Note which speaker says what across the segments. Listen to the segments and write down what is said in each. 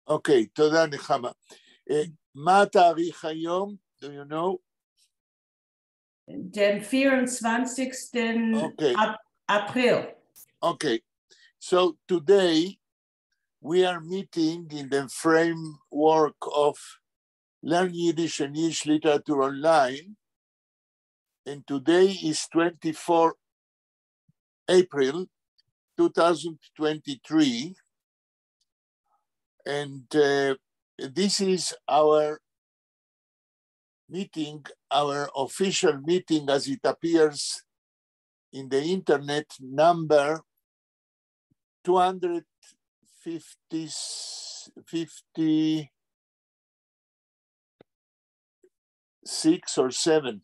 Speaker 1: אוקיי, תודה נחמה. מה התאריך היום? Do you know?
Speaker 2: דעם 24. April.
Speaker 1: Okay, so today we are meeting in the framework of Learn Yiddish and Yiddish Literature Online. And today is 24 April 2023. And this is our meeting, our official meeting as it appears in the internet, number 256 or 7.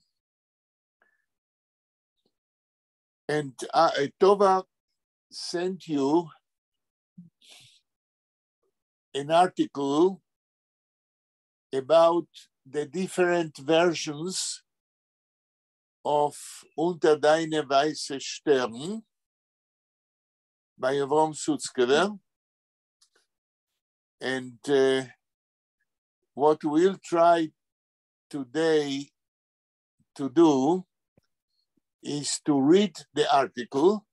Speaker 1: And Tova sent you an article about the different versions of אונטער דײַנע ווײַסע שטערן by Avrom Sutzkever. And what we'll try today to do is to read the article.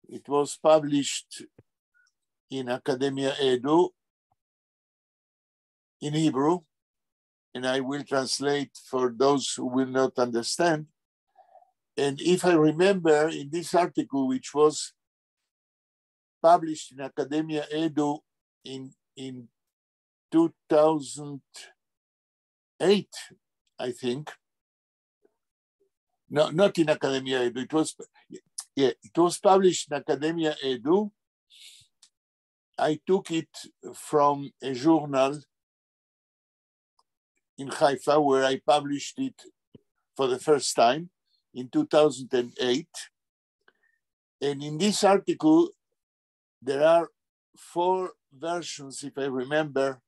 Speaker 1: It was published in Academia Edu in Hebrew, and I will translate for those who will not understand. And if I remember, in this article, which was published in Academia Edu in 2008, I think. No, not in Academia Edu. It was published in Academia Edu. I took it from a journal in Haifa, where I published it for the first time in 2008. And in this article, there are 4 versions, if I remember,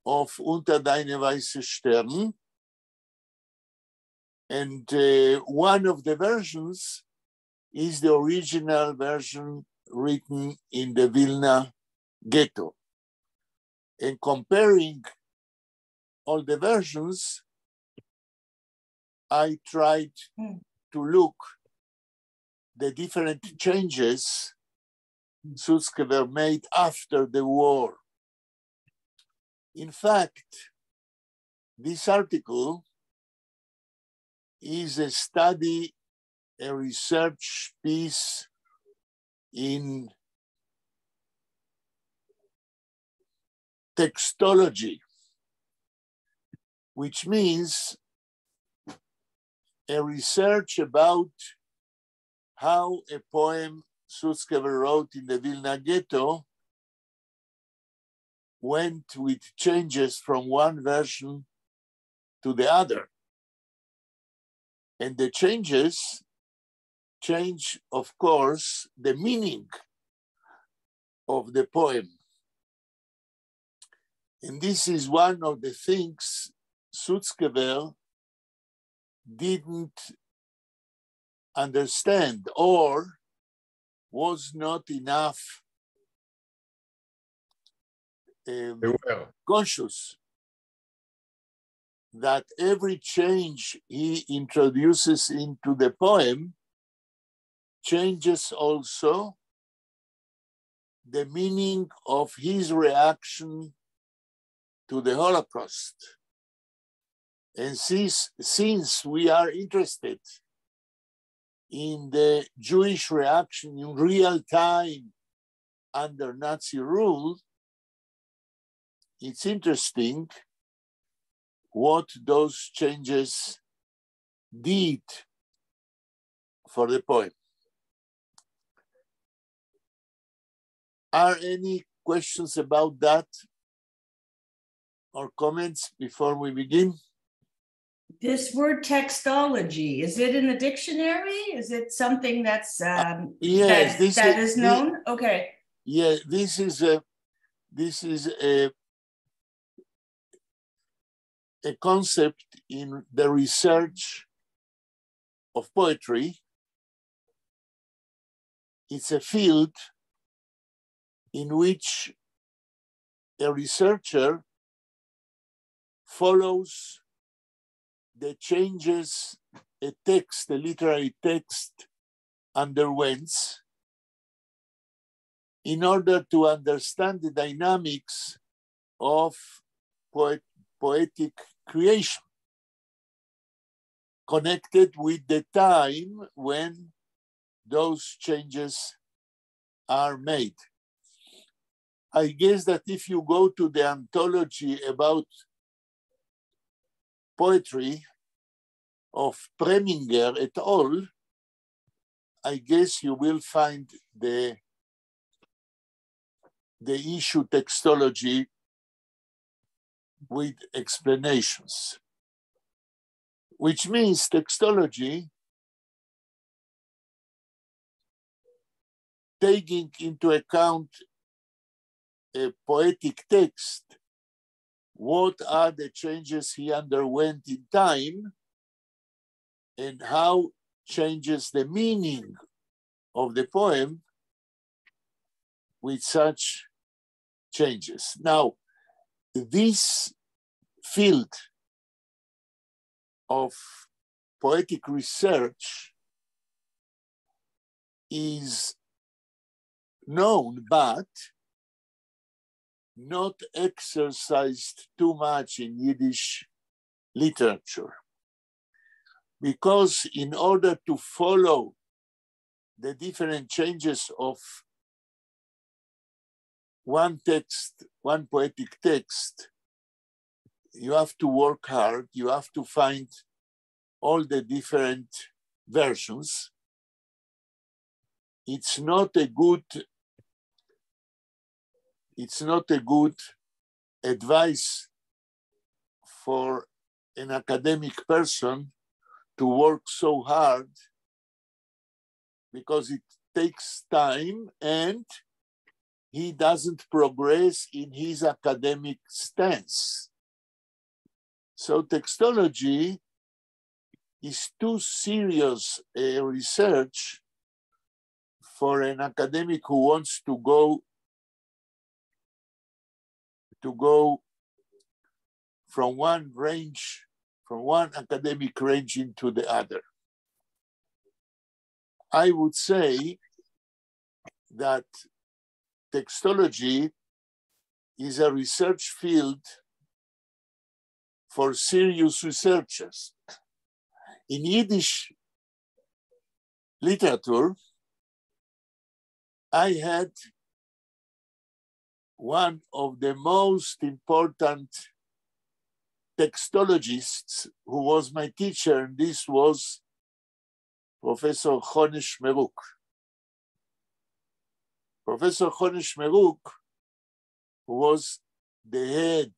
Speaker 1: of אונטער דײַנע ווײַסע שטערן. And one of the versions is the original version written in the Vilna ghetto. And comparing all the versions, I tried to look the different changes Sutzkever made after the war. In fact, this article is a study, a research piece in textology, which means a research about how a poem Sutzkever wrote in the Vilna ghetto went with changes from one version to the other. And the changes change, of course, the meaning of the poem. And this is one of the things Sutzkever didn't understand or was not enough conscious that every change he introduces into the poem changes also the meaning of his reaction to the Holocaust. And since we are interested in the Jewish reaction in real time under Nazi rule, it's interesting what those changes did for the poem. Are any questions about that or comments before we begin?
Speaker 2: This word textology, is it in the dictionary? Is it something that's
Speaker 1: yes,
Speaker 2: that, that is known? Okay.
Speaker 1: Yeah, this is a concept in the research of poetry. It's a field in which A researcher follows the changes a text, a literary text, underwent in order to understand the dynamics of poetic creation, connected with the time when those changes are made. I guess that if you go to the anthology about poetry of Preminger et al., I guess you will find the issue textology with explanations, which means textology taking into account a poetic text, what are the changes he underwent in time and how changes the meaning of the poem with such changes. Now, this field of poetic research is known, but not exercised too much in Yiddish literature. Because in order to follow the different changes of one text, one poetic text, you have to work hard, you have to find all the different versions. It's not a good advice for an academic person to work so hard, because it takes time and he doesn't progress in his academic stance. So textology is too serious a research for an academic who wants to go from one range, from one academic range into the other. I would say that textology is a research field for serious researchers. In Yiddish literature, I had one of the most important textologists who was my teacher, and this was Professor Chone Shmeruk. Professor Chone Shmeruk was the head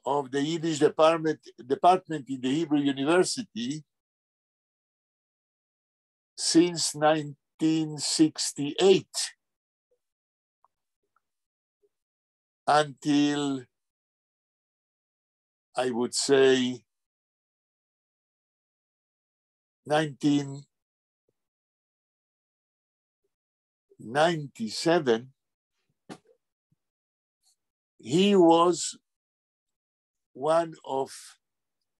Speaker 1: of the Yiddish department in the Hebrew University since 1968 until, I would say, 1997. He was one of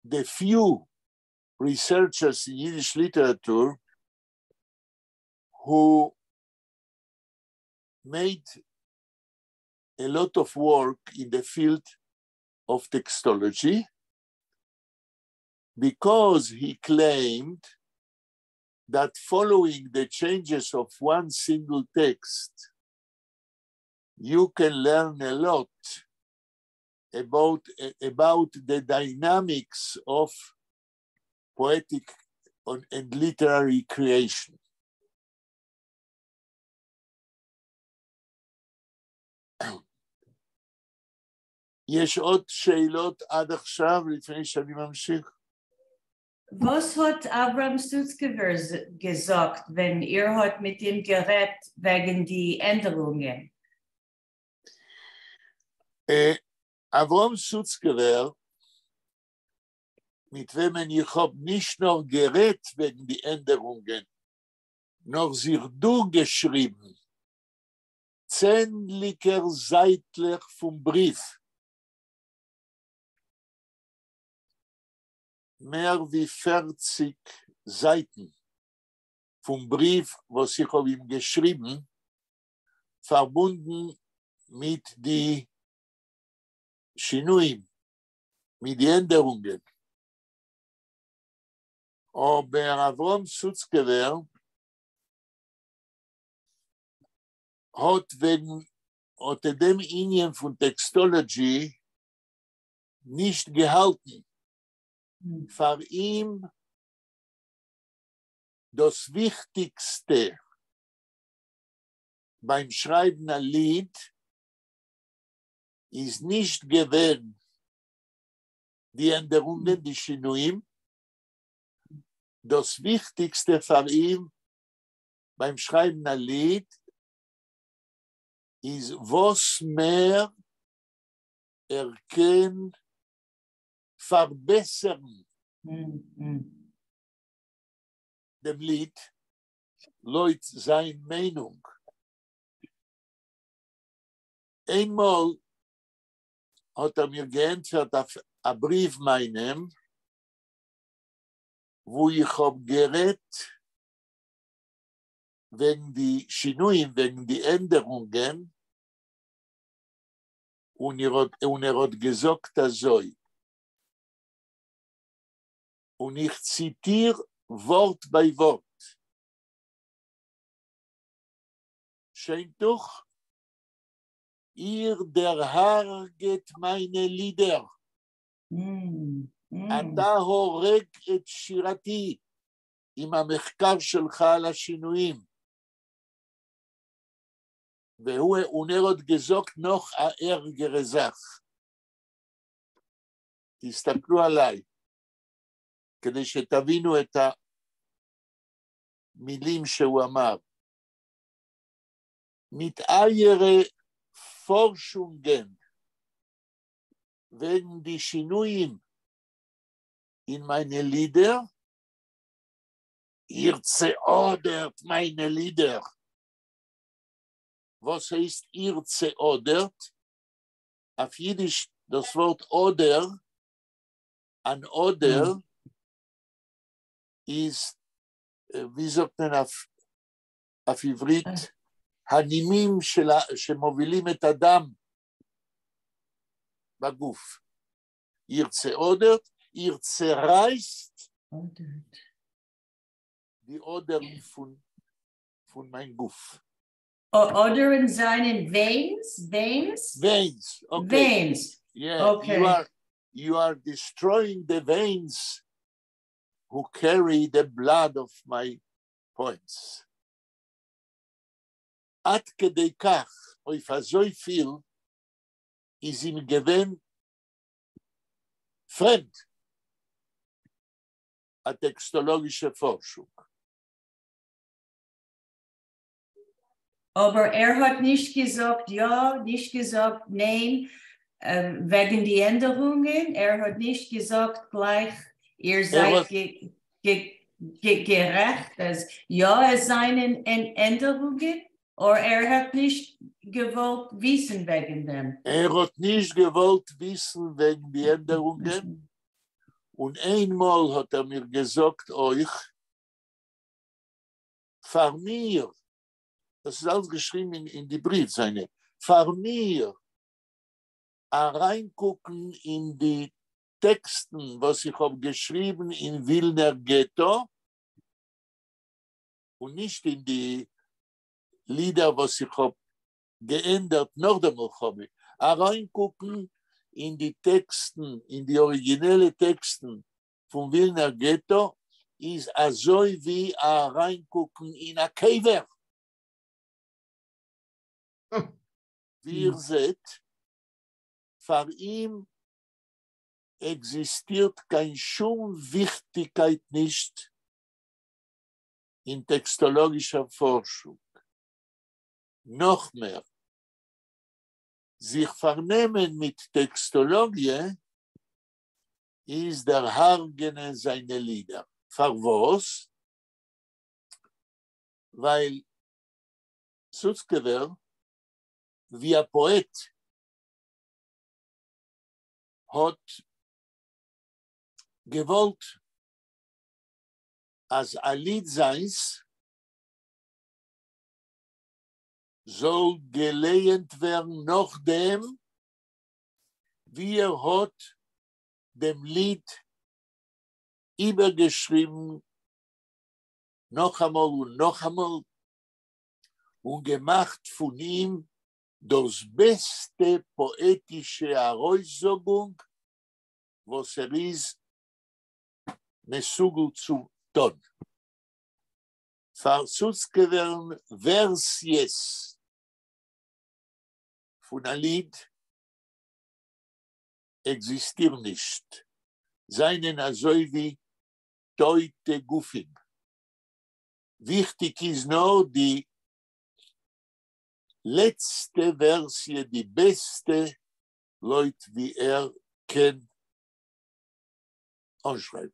Speaker 1: the few researchers in Yiddish literature who made a lot of work in the field of textology, because he claimed that following the changes of one single text, you can learn a lot about the dynamics of poetic and literary creation. יש עוד שאלות עד עכשיו לפני שאני ממשיך?
Speaker 2: וואָס האָט אברהם סוצקעווער געזאָגט, ווען איר האָט מיט אים גערעדט וועגן די ענדערונגען?
Speaker 1: אברהם סוצקעווער, מיט וועמען איך האָב נישט נאָר גערעדט וועגן די ענדערונגען, נאָר זיך דורכגעשריבן צענדליקער זייטלעך פון בריוו. מער ווי 40 זייטן פון בריוו וואס איך האב אים געשריבן, פארבונדן מיט די שינויים, מיט די ענדערונגען. אבער אברהם סוצקעווער האט וועגן אט דעם ענין פון טעקסטאלאדזשי נישט געהאלטן. פאר אים דאס וויכטיגסטע ביים שרייבן א ליד איז נישט געווען די ענדערונגען, די שינויים, דאס וויכטיגסטע פאר אים ביים שרייבן א ליד איז וואס מער ער קען פארבעסערן דעם ליד לויט זיין מיינונג. איינמאל האט ער מיר געענטפערט אויף א בריוו מיינעם וואו איך האב גערעדט וועגן די שינויים, וועגן די ענדערונגען, און ער האט געזאגט אזוי, און איך ציטיר ווארט ביי ווארט, שיינטוך, איר דערהרגעט מיינע לידער, אתה הורג את שירתי עם המחקר שלך על השינויים. והוא, און ער האט געזאגט נאך א ערגערע זאך. תסתכלו עליי, כדי שתבינו את המילים שהוא אמר. מיט אייערע פארשונגען וועגן די שינויים אין מיינע לידער, איר צעאדערט מיינע לידער. וואס הייסט איר צעאדערט? אויף אידיש דאס ווארט אדער, אן אדער איז, ווי זאגט מען אויף עברית? הנימים שמובילים את הדם בגוף. איר צעאדערט, איר צערייסט די אדערן פון מיין גוף.
Speaker 2: אדערן זענען veins? Veins?
Speaker 1: Veins, okay.
Speaker 2: Veins.
Speaker 1: Yeah, you are destroying the veins who carry the blood of my poems. עד כדי כך, אויף אזוי פיל, איז אים געווען פרעמד א טעקסטאלאגישע פארשונג.
Speaker 2: אבער ער האט נישט געזאגט יא, נישט געזאגט ניין, וועגן די ענדערונגען, ער האט נישט געזאגט גלייך, איר זייט גערעכט אז יא עס זענען ענדערונגען, אדער ער האט נישט געוואלט וויסן וועגן דעם?
Speaker 1: ער האט נישט געוואלט וויסן וועגן די ענדערונגען, און איינמאל האט ער מיר געזאגט אויך, פאר מיר, דאס איז אלץ געשריבן אין די בריוו זיינע, פאר מיר אריינקוקן אין די טעקסטן וואס איך האב געשריבן אין ווילנער געטא, און נישט אין די לידער וואס איך האב געענדערט נאך דער מלחמה, אריינקוקן אין די טעקסטן, אין די אריגינעלע טעקסטן פון ווילנער געטא, איז אזוי ווי אריינקוקן אין א קבר. ווי איר זעט, פאר אים עקזיסטירט קיין שום וויכטיגקייט נישט אין טעקסטאלאגישער פארשונג. נאך מער, זיך פארנעמען מיט טעקסטאלאגיע איז דערהרגענען זיינע לידער. פארוואס? ווייל סוצקעווער ווי אַ פּאָעט האָט געוואָלט, אַז אַ ליד זײַנס זאָל געלייענט ווערן נאָך דעם, ווי ער האָט דעם ליד איבערגעשריבן נאָך אַ מאָל און נאָך אַ מאָל און געמאַכט פֿון אים דאָס בעסטע פּאָעטישע אַרויסזאָגונג, וואָס ער איז מסוגל צו טאָן. פֿאַר סוצקעווערן ווערסיעס פֿון אַ ליד עקזיסטירן נישט, זײַנען אַזוי ווי טויטע גופֿים. וויכטיק איז נאָר די לעצטע ווערסיע, די בעסטע, לויט ווי ער קען אָנשרײַבן.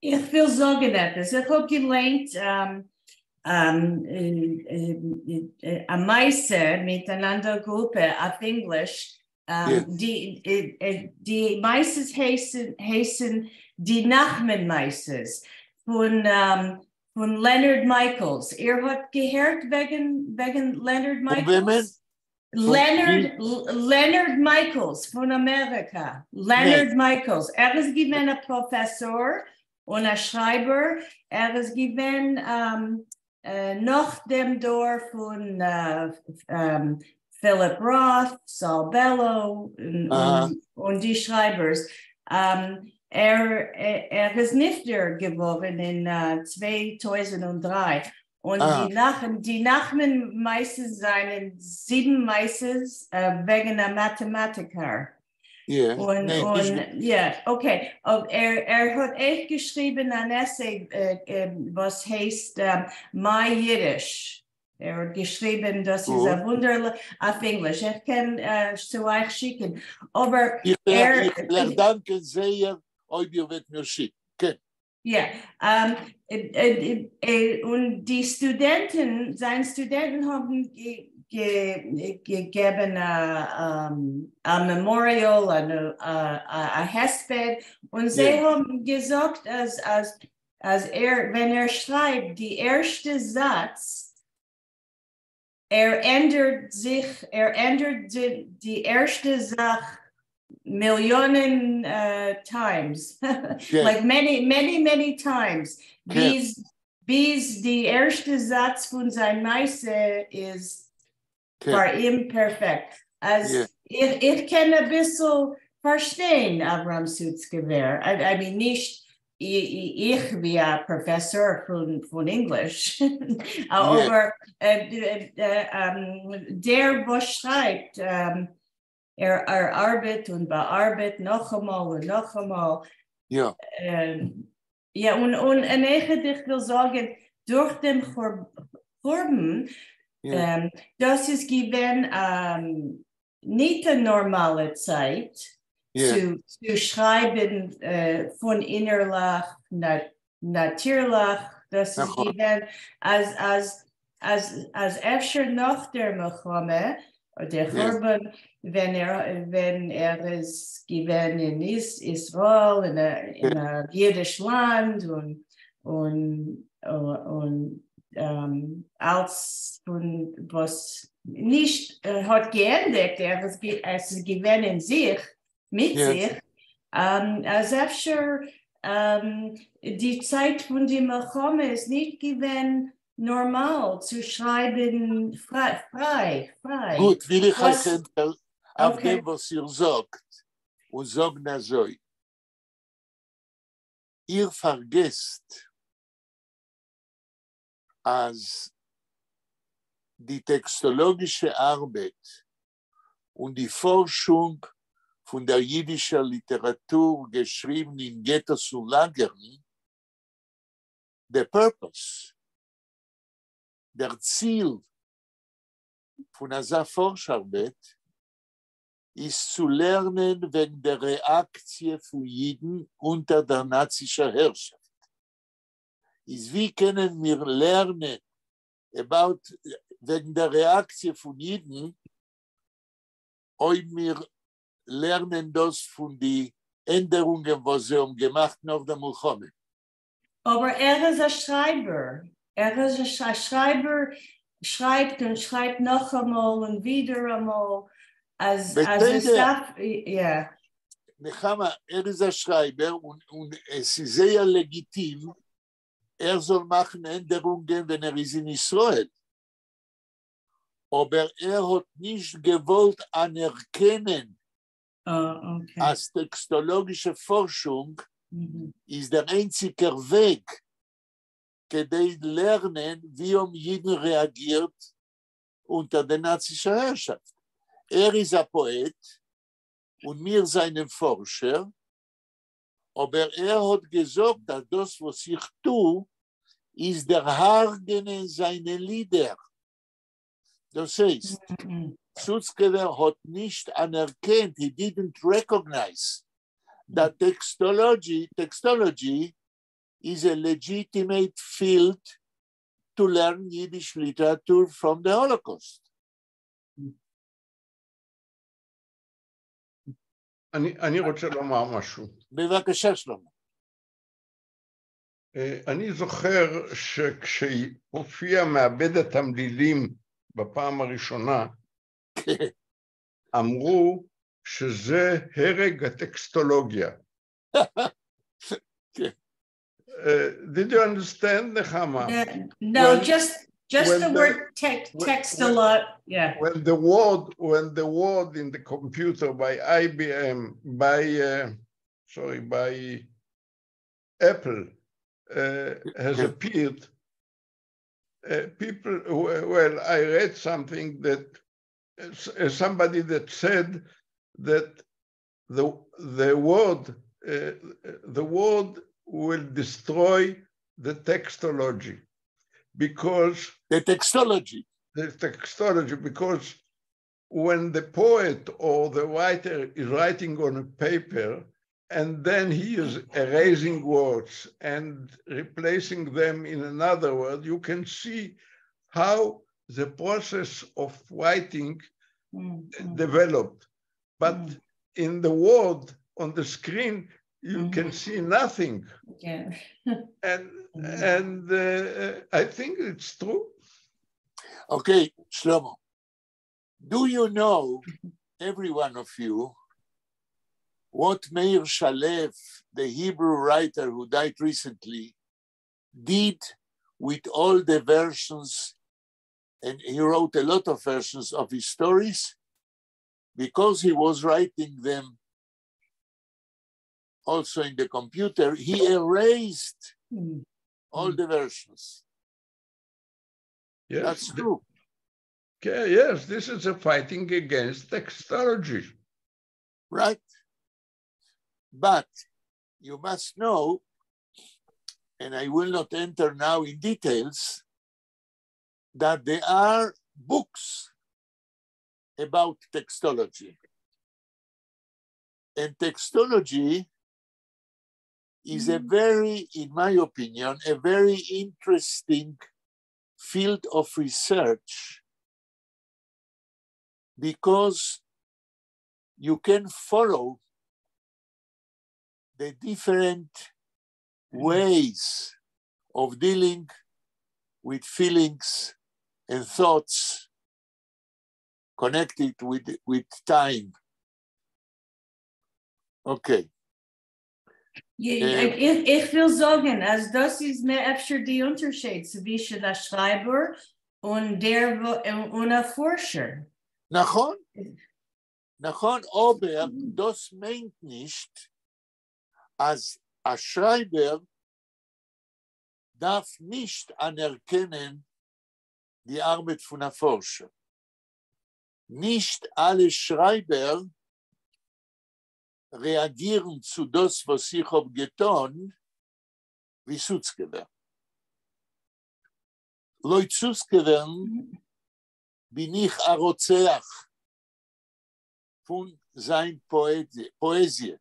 Speaker 2: איך וויל זאָגן עפּעס. איך האָב געלייענט אַ מעשׂה מיט אַן אַנדער גרופּע אויף ענגליש. די מעשׂות הייסן די נחמן־מעשׂות פֿון Leonard Michaels. איר האָט געהערט וועגן Leonard
Speaker 1: פֿון וועמען?
Speaker 2: Michaels? Leonard Michaels פֿון אַמעריקע. Leonard Michaels. ער איז געווען אַ פּראָפֿעסאָר און אַ שרײַבער. ער איז געווען נאָך דעם דור פֿון Philip Roth, Saul Bellow און די שרײַבערס. ער איז ניפֿטר געוואָרן אין 2003. און די נחמן־מעשׂות זײַנען זיבן מעשׂות וועגן אַ מאַטעמאַטיקער.
Speaker 1: ניין,
Speaker 2: און יאָ, okay. און ער האָט אויך געשריבן אַן essay, וואָס הייסט My Yiddish. ער האָט געשריבן, דאָס איז אַ וווּנדערלעך, אויף ענגליש. איך קען צו אײַך שיקן. אָבער
Speaker 1: איך
Speaker 2: ער
Speaker 1: איך וועל דאַנקען זייער, אויב איר וועט מיר שיקן. כן.
Speaker 2: יאָ, און די סטודענטן, זײַנע סטודענטן האָבן געגעבן אַ memorial, אַ הספּד, און זיי האָבן געזאָגט, אַז ער, ווען ער שרײַבט די ערשטע זאַץ, ער ענדערט זיך, ער ענדערט די ערשטע זאַך מיליאָנען times. Like many, many, many times. ביז די ערשטע זאַץ פֿון זײַן מעשׂה איז פֿאַר אים פּערפֿעקט. אַז איך קען אַ ביסל פֿאַרשטיין אַבֿרהם סוצקעווער. I mean, נישט איך ווי אַ פּראָפֿעסאָר פֿון ענגליש. אָבער דער, וואָס שרײַבט, ער אַרבעט און באַאַרבעט נאָך אַ מאָל און נאָך אַ מאָל. יאָ, און איך וויל זאָגן, דורך דעם חורבן, דאָס איז געווען נישט אַ נאָרמאַלע צײַט צו שרײַבן פֿון אינערלעך, נאַטירלעך, דאָס איז געווען, אַז אפֿשר נאָך דער מלחמה, דער חורבן, ווען ער איז געווען אין ישׂראל, אין אַ ייִדיש לאַנד און אַלץ פֿון וואָס נישט האָט געענדיקט, עס איז געווען אין זיך, מיט זיך, אַז אפֿשר די צײַט פֿון די מלחמה איז נישט געווען נאָרמאַל צו שרײַבן פֿרײַ, פֿרײַ, פֿרײַ.
Speaker 1: גוט, וויל איך אײַך ענטפֿערן אויף דעם, וואָס איר זאָגט, און זאָגן אַזוי. איר פֿאַרגעסט, אַז די טעקסטאָלאָגישע אַרבעט און די פֿאָרשונג פֿון דער ייִדישער ליטעראַטור געשריבן אין געטאָס און לאַגערן, the purpose, דער ציל פֿון אַזאַ פֿאָרש־אַרבעט איז צו לערנען וועגן דער רעאַקציע פֿון ייִדן אונטער דער נאַצישער הערשאַפֿט. איז ווי קענען מיר לערנען about וועגן דער רעאַקציע פֿון ייִדן? אויב מיר לערנען דאָס פֿון די ענדערונגען, וואָס זיי האָבן געמאַכט נאָך דער מלחמה.
Speaker 2: אָבער ער איז אַ שרײַבער. ער איז אַ שרײַבער, שרײַבט און שרײַבט נאָך אַ מאָל און ווידער אַ מאָל, אַז עס דאַרף, יאָ.
Speaker 1: נחמה, ער איז אַ שרײַבער און עס איז זייער לעגיטים, ער זאָל מאַכן ענדערונגען, ווען ער איז אין ישׂראל. אָבער ער האָט נישט געוואָלט אָנערקענען, אַז טעקסטאָלאָגישע פֿאָרשונג איז דער איינציקער וועג, כּדי לערנען, ווי האָבן ייִדן רעאַגירט אונטער דער נאַצישער הערשאַפֿט. ער איז אַ פּאָעט און מיר זײַנען פֿאָרשער, אָבער ער האָט געזאָגט, אַז דאָס, וואָס איך טו, איז דערהרגענען זײַנע לידער. דאָס הייסט, סוצקעווער האָט נישט אָנערקענט, he didn't recognize that textology is a legitimate field to learn Yiddish literature from the Holocaust.
Speaker 3: אני רוצה לומר משהו.
Speaker 1: בבקשה, שלמה.
Speaker 3: אני זוכר שכשהופיע מעבד התמלילים בפעם הראשונה, אמרו שזה הרג הטקסטולוגיה. Did you understand, Nechama?
Speaker 2: No, just the word textolo-, yeah.
Speaker 3: When the word in the computer by IBM, by sorry, by Apple has appeared, people, well, I read something that somebody that said that the word will destroy the textology, because
Speaker 1: the textology,
Speaker 3: the textology, because when the poet or the writer is writing on a paper, and then he is erasing words and replacing them in another word, you can see how the process of writing developed. But in the word on the screen, you can see nothing. And I think it's true.
Speaker 1: Okay, Shlomo, do you know, every one of you, what Meir Shalev, the Hebrew writer who died recently, did with all the versions, and he wrote a lot of versions of his stories, because he was writing them also in the computer, he erased all the versions.
Speaker 3: Yes,
Speaker 1: That's true.
Speaker 3: Okay, yes, this is a fighting against textology.
Speaker 1: Right. But you must know, and I will not enter now in details, that there are books about textology. And textology is a very, in my opinion, a very interesting field of research, because you can follow the different ways of dealing with feelings and thoughts connected with time. Okay.
Speaker 2: איך וויל זאָגן, אַז דאָס איז מער אפֿשר די אונטערשייד צווישן אַ שרײַבער און דער, און אַ פֿאָרשער.
Speaker 1: נכון, נכון, אָבער דאָס מיינט נישט, אַז אַ שרײַבער דאַרף נישט אָנערקענען די אַרבעט פֿון אַ פֿאָרשער. נישט אַלע שרײַבער רעאַגירן צו דאָס, וואָס איך האָב געטאָן, ווי סוצקעווער. לויט סוצקעווערן בין איך אַ רוצח פֿון זײַן פּאָעזיע.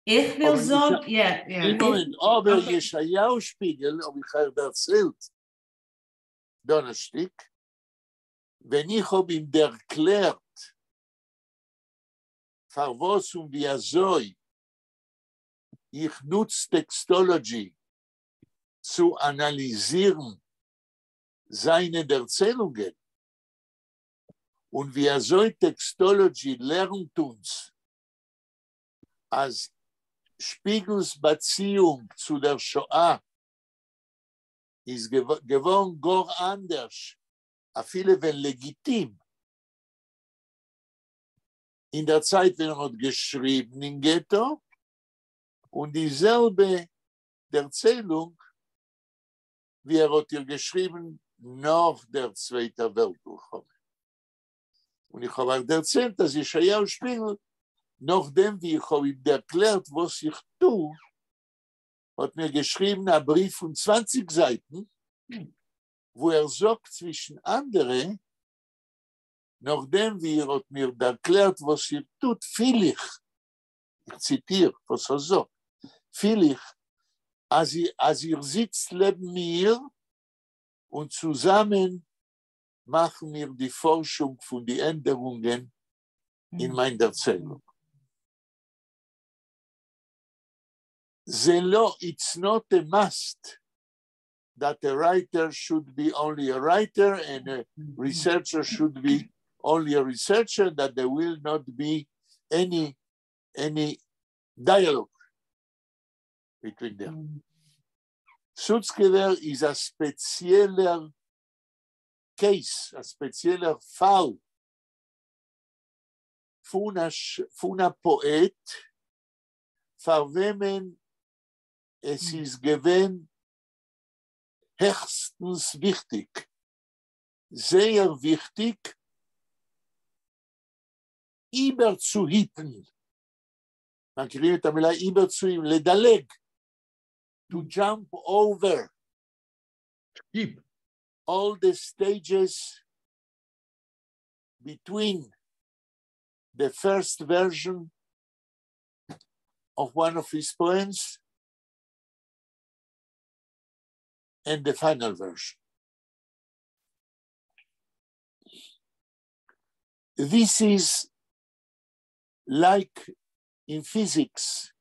Speaker 2: איך וויל זאָגן, יאָ.
Speaker 1: מאָמענט, אָבער ישעיהו שפּיגל, האָב איך אײַך דערציילט, דאָנערשטיק, ווען איך האָב אים דערקלערט, פֿאַר וואָס און ווי אַזוי איך נוץ טעקסטאָלאָדזשי צו אַנאַליזירן זײַנע דערציילונגען און ווי אַזוי טעקסטאָלאָדזשי לערנט אונדז, אַז שפּיגלס באַציִונג צו דער שואה איז געוואָרן גאָר אַנדערש, אַפֿילו ווען לעגיטים, אין דער צײַט ווען ער האָט געשריבן אין געטאָ, און די זעלבע דערציילונג ווי ער האָט איר געשריבן נאָך דער צווייטער וועלט-מלחמה. און איך האָב אײַך דערציילט, אַז ישעיהו שפּיגל, נאָך דעם ווי איך האָב אים דערקלערט וואָס איך טו, האָט מיר געשריבן אַ בריוו פֿון 20 זײַטן, וווּ ער זאָגט צווישן אַנדערע, נאָך דעם ווי איר האָט מיר דערקלערט וואָס איר טוט, פֿיל איך, איך ציטיר וואָס ער זאָגט, פֿיל איך, אַז אַז איר זיצט לעבן מיר און צוזאַמען מאַכן מיר די פֿאָרשונג פֿון די ענדערונגען אין מײַן דערציילונג. זה לא, it's not a must that a writer should be only a writer and a researcher should be only a researcher, that there will not be any dialogue between them. סוצקעווער איז אַ ספּעציעלער case, אַ ספּעציעלער פֿאַל פֿון אַ פּאָעט, פֿאַר וועמען עס איז געווען העכסטנס וויכטיק, זייער וויכטיק, איבערצוהיפּן. מכירים את המילה איבערצוהיפּן? לדלג, to jump over.
Speaker 3: Skip.
Speaker 1: All the stages between the first version of one of his poems and the final version. This is like in physics.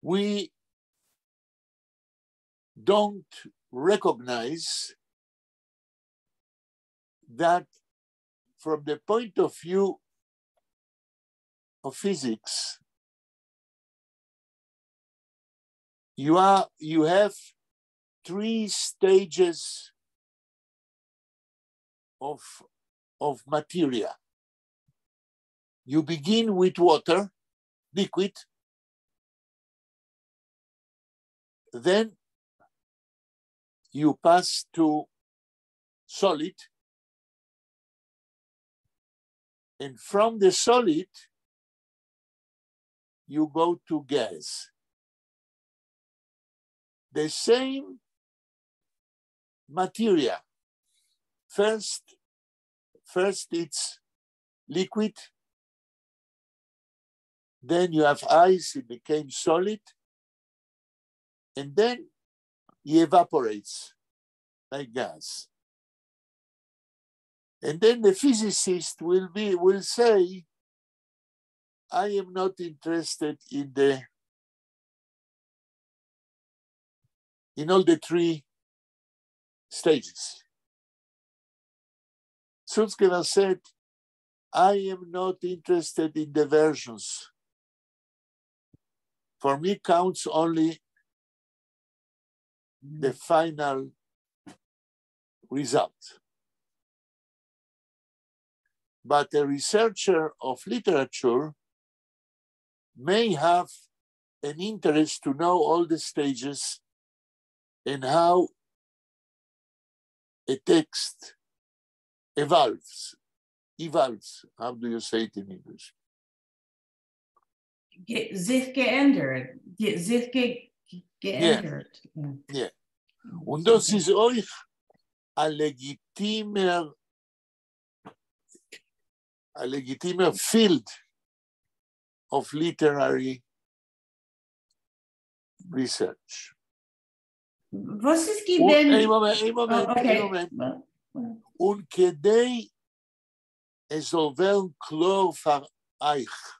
Speaker 1: We don't recognize that from the point of view of physics, you have three stages of materia. You begin with water, liquid, then you pass to solid, and from the solid, you go to gas. The same materia. First it's liquid, then you have ice, it became solid, and then it evaporates like gas. And then the physicist will say, I am not interested in all the three stages. Sutzkever said, I am not interested in the versions. For me counts only the final result. But a researcher of literature may have an interest to know all the stages and how a text evolves. Evolves, how do you say it in English?
Speaker 2: זיך געענדערט. זיך געענדערט.
Speaker 1: Yeah. און דאָס איז אויך אַ לעגיטימער field of literary research.
Speaker 2: וואָס איז געווען?
Speaker 1: איין מאָמענט, איין מאָמענט,
Speaker 2: Oh, okay.
Speaker 1: איין מאָמענט. און כּדי עס זאל ווערן קלאר פאר אייך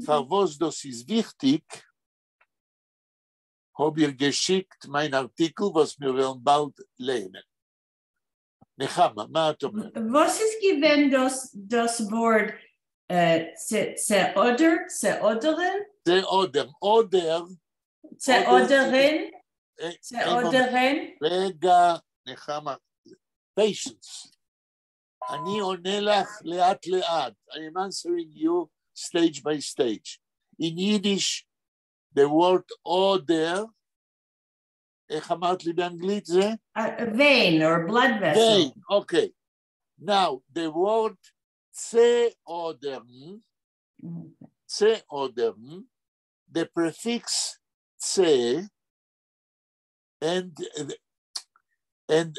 Speaker 1: פארוואס דאס איז וויכטיג, האב איך געשיקט מיין ארטיקל וואס מיר וועלן באלד לייענען. נחמה, מה את אומרת?
Speaker 2: וואס איז געווען דאס דאס ווארט צעאדער, צעאדערן?
Speaker 1: צעאדערן, אדער.
Speaker 2: צעאדערן, צעאדערן.
Speaker 1: רגע, נחמה, patience. אני עונה לך לאט לאט. I am answering you stage by stage. In Yiddish, the word אָדער, איך אמרת לי באנגלית זה?
Speaker 2: Vein or blood vessel.
Speaker 1: Vein, okay. Now, the word צעאָדערן, צעאָדערן, the prefix צע and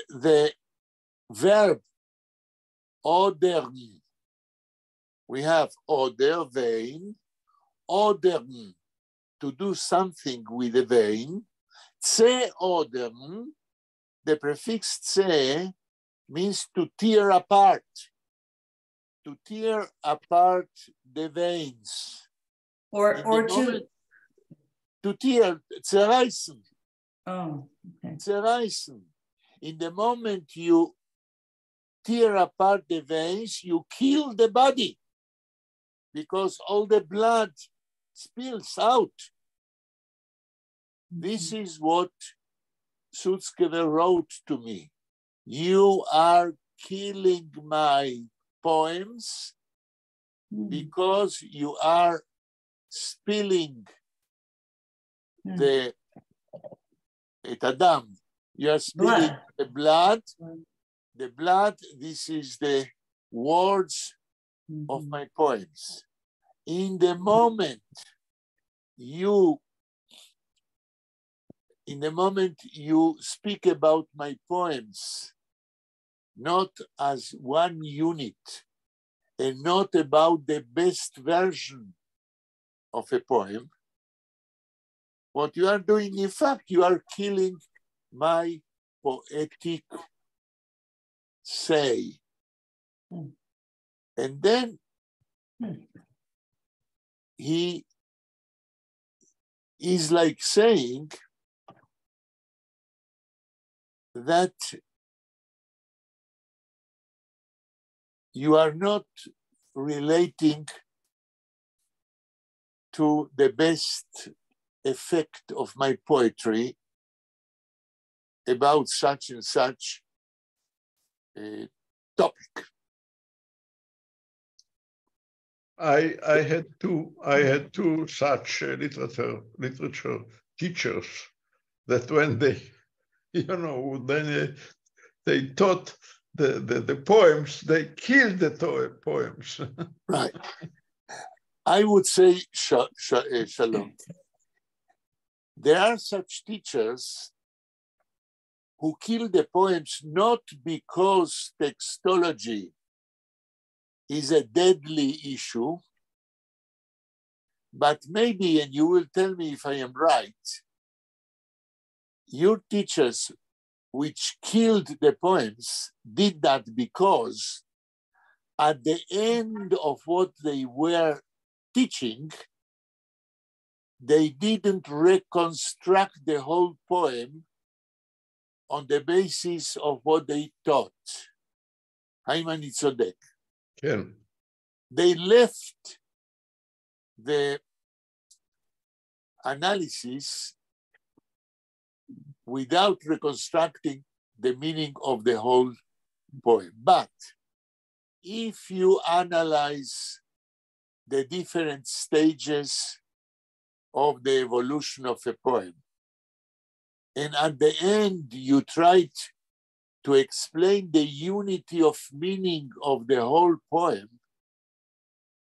Speaker 1: the verb אָדערן. We have אָדער, vein, אָדערן, to do something with the vein. צעאָדערן, the prefix צע means to tear apart, to tear apart the veins.
Speaker 2: Or to
Speaker 1: moment, to tear, צערייסן.
Speaker 2: Oh, okay.
Speaker 1: צערייסן. In the moment you tear apart the veins, you kill the body because all the blood spills out. This is what Sutzkever wrote to me. You are killing my poems because you are spilling the את הדם. You are spilling
Speaker 2: Blood.
Speaker 1: The blood. The blood, this is the words of my poems. In the moment you in the moment you speak about my poems, not as one unit and not about the best version of a poem, what you are doing, in fact, you are killing my poetic say. And then he is like saying that you are not relating to the best effect of my poetry about such and such a topic.
Speaker 3: I had two such literature teachers that when they, then they taught the poems, they killed the poems.
Speaker 1: Right. I would say, Shalom, there are such teachers who kill the poems not because textology is a deadly issue, but maybe, and you will tell me if I am right, your teachers which killed the poems did that because at the end of what they were teaching, they didn't reconstruct the whole poem on the basis of what they taught. האם אני צודק?
Speaker 3: כן.
Speaker 1: They left the analysis without reconstructing the meaning of the whole poem. But if you analyze the different stages of the evolution of a poem, and at the end you try to explain the unity of meaning of the whole poem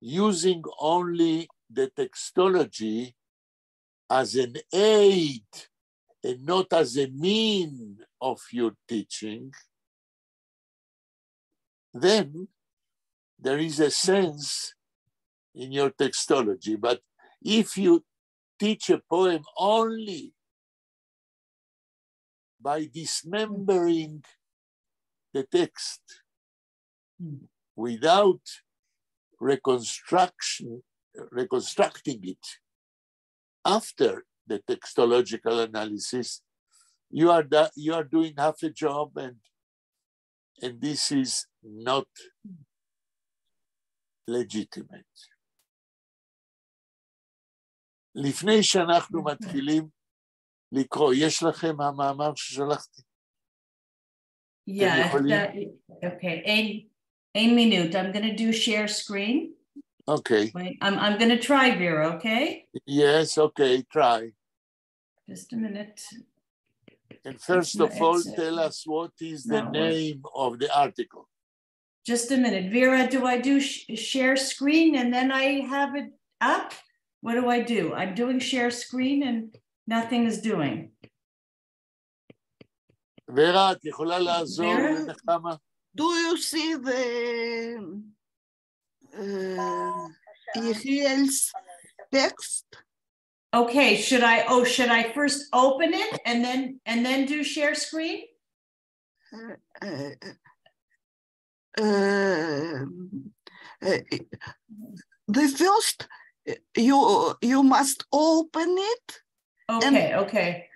Speaker 1: using only the textology as an aid and not as a mean of your teaching, then there is a sense in your textology. But if you teach a poem only by dismembering the text, Without reconstruction, reconstructing it after the textological analysis, you are doing half a job, and this is not legitimate. לפני שאנחנו מתחילים לקרוא, יש לכם המאמר ששלחתי?
Speaker 2: Yeah, okay, איין מינוט, I'm going to do share screen.
Speaker 1: Okay.
Speaker 2: Wait, I'm going to try, Vera, okay?
Speaker 1: Yes, okay, try.
Speaker 2: Just a minute.
Speaker 1: And first of all, tell us what is the name of the article.
Speaker 2: Just a minute. Vera, do I do share screen and then I have it up? What do I do? I'm doing share screen and nothing is doing.
Speaker 1: Vera, את יכולה לעזור לנחמה?
Speaker 4: Do you see the Yechiel's text?
Speaker 2: Okay, should I first open it and then do share screen?
Speaker 4: The first, you must open it.
Speaker 2: Okay, okay.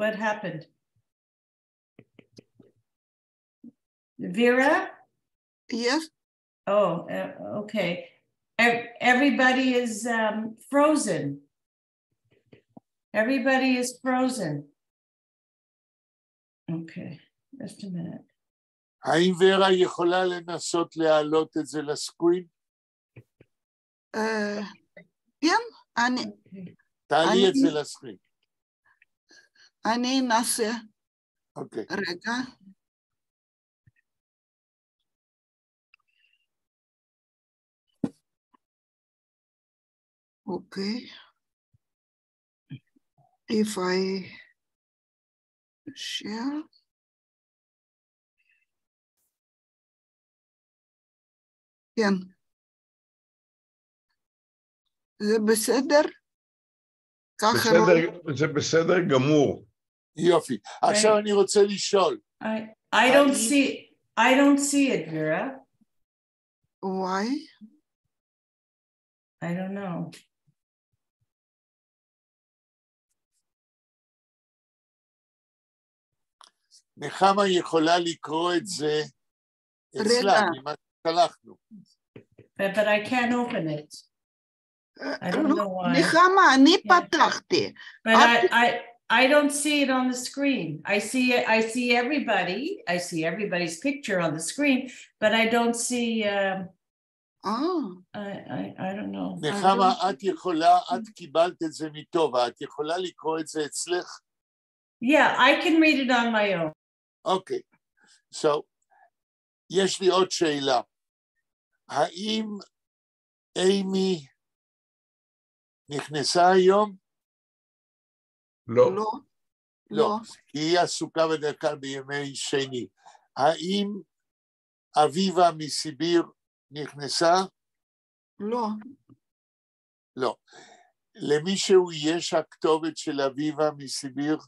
Speaker 2: What happened? Vera?
Speaker 4: Yes.
Speaker 2: Oh, okay. Everybody is frozen. Everybody is frozen. Okay, just a minute.
Speaker 1: האם ורה יכולה לנסות להעלות את זה לסקרין?
Speaker 4: כן, אני...
Speaker 1: תעלי את זה לסקרין.
Speaker 4: אני אנסה.
Speaker 1: אוקיי.
Speaker 4: רגע. Okay. If I share. כן. זה בסדר?
Speaker 3: בסדר, זה בסדר גמור.
Speaker 1: יופי. עכשיו אני רוצה לשאול.
Speaker 2: I don't see it, Vera.
Speaker 4: Why?
Speaker 2: I don't know.
Speaker 1: נחמה יכולה לקרוא את זה אצלה, ממה ששלחנו.
Speaker 2: But I can't open it. I don't know why.
Speaker 4: נחמה, אני פתחתי.
Speaker 2: But I don't see it on the screen. I see everybody. I see everybody's picture on the screen, but I don't see. I don't know.
Speaker 1: נחמה, את יכולה, את קיבלת את זה מטובה, את יכולה לקרוא את זה אצלך?
Speaker 2: Yeah, I can read it on my own.
Speaker 1: Okay. So, יש לי עוד שאלה. האם אימי נכנסה היום?
Speaker 3: לא.
Speaker 4: לא.
Speaker 1: לא. כי היא עסוקה בדרך כלל בימי שני. האם אביבה מסיביר נכנסה?
Speaker 4: לא.
Speaker 1: לא. למישהו יש הכתובת של אביבה מסיביר?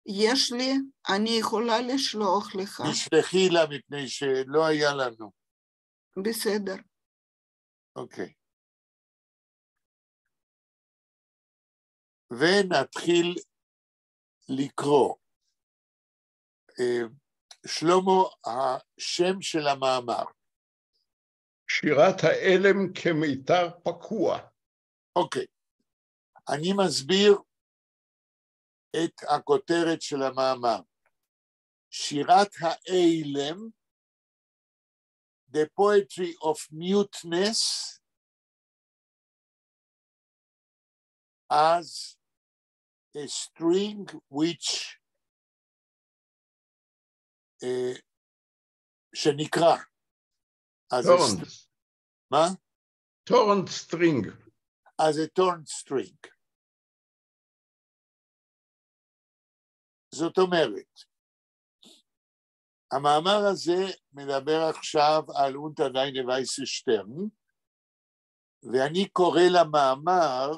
Speaker 4: יש לי, אני יכולה לשלוח לך.
Speaker 1: תשלחי לה מפני שלא היה לנו.
Speaker 4: בסדר.
Speaker 1: אוקיי. ונתחיל לקרוא. שלמה, השם של המאמר.
Speaker 3: שירת האלם כמיתר פקוע.
Speaker 1: אוקיי. אני מסביר את הכותרת של המאמר. שירת האלם, the poetry of muteness, as a string which שנקרא.
Speaker 3: Torn.
Speaker 1: מה?
Speaker 3: Torn string.
Speaker 1: As a torn string. זאת אומרת, המאמר הזה מדבר עכשיו על אונטער דײַנע ווײַסע שטערן, ואני קורא למאמר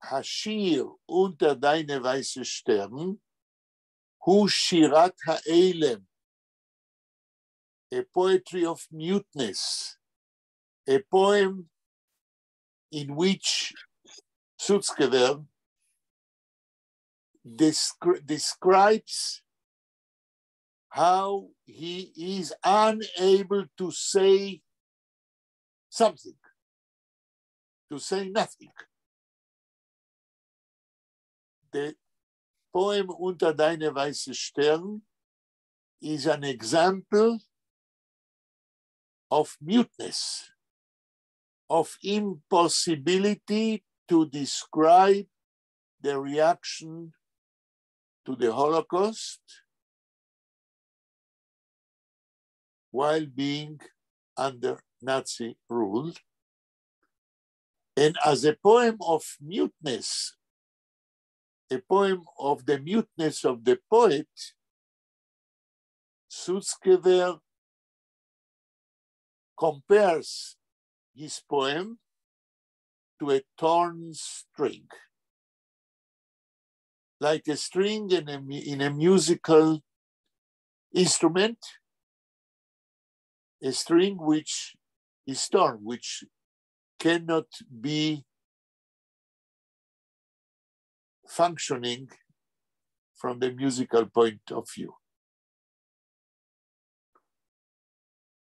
Speaker 1: השיר אונטער דײַנע ווײַסע שטערן הוא שירת העלם, a poetry of muteness, a poem in which Sutzkever describes how he is unable to say something, to say nothing. The poem אונטער דײַנע ווײַסע שטערן is an example of muteness, of impossibility to describe the reaction to the Holocaust while being under Nazi rule. And as a poem of muteness, a poem of the muteness of the poet, Sutzkever compares his poem to a torn string, like a string in a musical instrument, a string which is torn, which cannot be functioning from the musical point of view.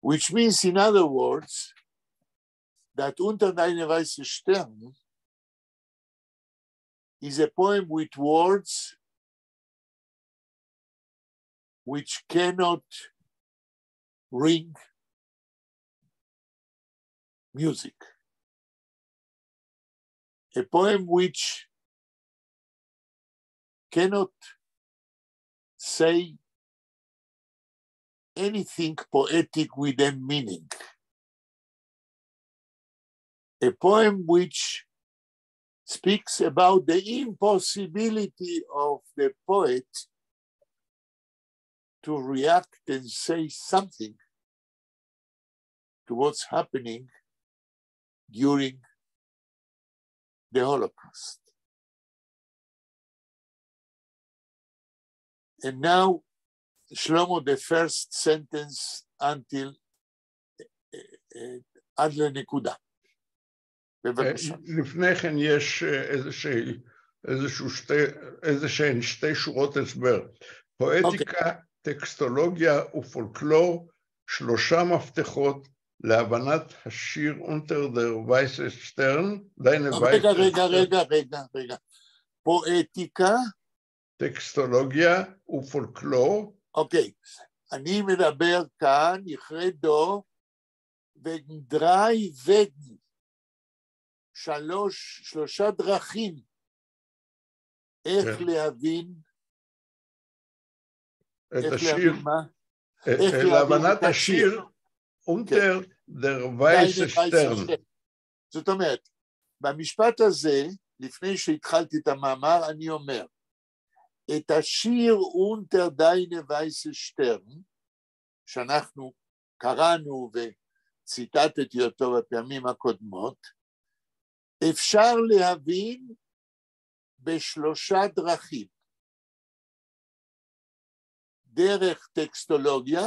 Speaker 1: Which means, in other words, that אונטער דײַנע ווײַסע שטערן is a poem with words which cannot ring music. A poem which cannot say anything poetic with a meaning. A poem which speaks about the impossibility of the poet to react and say something to what's happening during the Holocaust. And now, Shlomo, the first sentence until עד לנקודה. בבקשה.
Speaker 3: לפני כן יש איזשהן שתי שורות הסבר. פואטיקה, טקסטולוגיה ופולקלור, שלושה מפתחות להבנת השיר אונטער דער ווײַסע שטערן,
Speaker 1: רגע, רגע, רגע, רגע, רגע. פואטיקה?
Speaker 3: טקסטולוגיה ופולקלור.
Speaker 1: אוקיי, אני מדבר כאן, איך רעד דאָ, וועגן דרײַ וועגן, שלושה דרכים, איך להבין,
Speaker 3: את השיר, להבנת השיר, אונטער דער ווײַסע שטערן.
Speaker 1: זאת אומרת, במשפט הזה, לפני שהתחלתי את המאמר, אני אומר, את השיר אונטער דײַנע ווײַסע שטערן, שאנחנו קראנו וציטטתי אותו בפעמים הקודמות, אפשר להבין בשלושה דרכים. דרך טקסטולוגיה,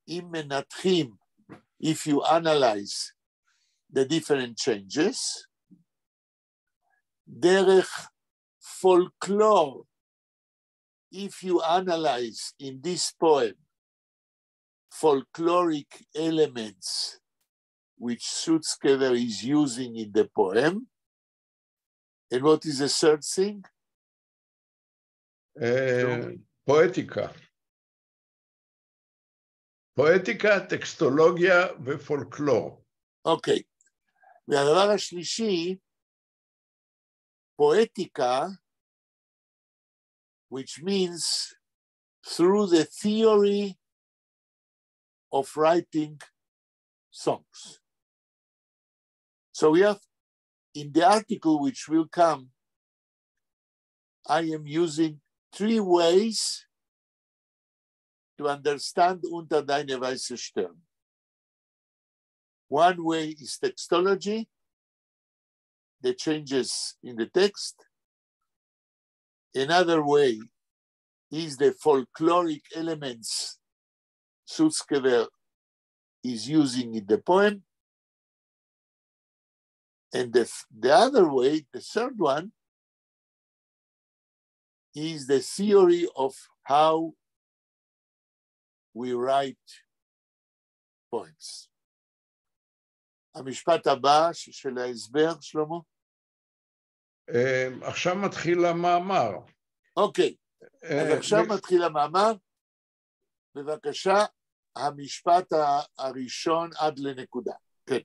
Speaker 1: אם מנתחים, if you analyze the different changes, דרך פולקלור, if you analyze in this poem folkloric elements which Sutzkever is using in the poem. And what is the third thing?
Speaker 3: פואטיקה. פואטיקה, טקסטולוגיה ופולקלור.
Speaker 1: אוקיי. והדבר השלישי, פואטיקה, which means through the theory of writing songs. So we have, in the article which will come, I am using three ways to understand אונטער דײַנע ווײַסע שטערן. One way is textology, the changes in the text. Another way is the folkloric elements Sutzkever is using in the poem. And the other way, the third one, is the theory of how we write poems. המשפט הבא של ההסבר, שלמה?
Speaker 3: עכשיו מתחיל המאמר.
Speaker 1: אוקיי, אז עכשיו מתחיל המאמר. בבקשה, המשפט הראשון עד לנקודה. כן.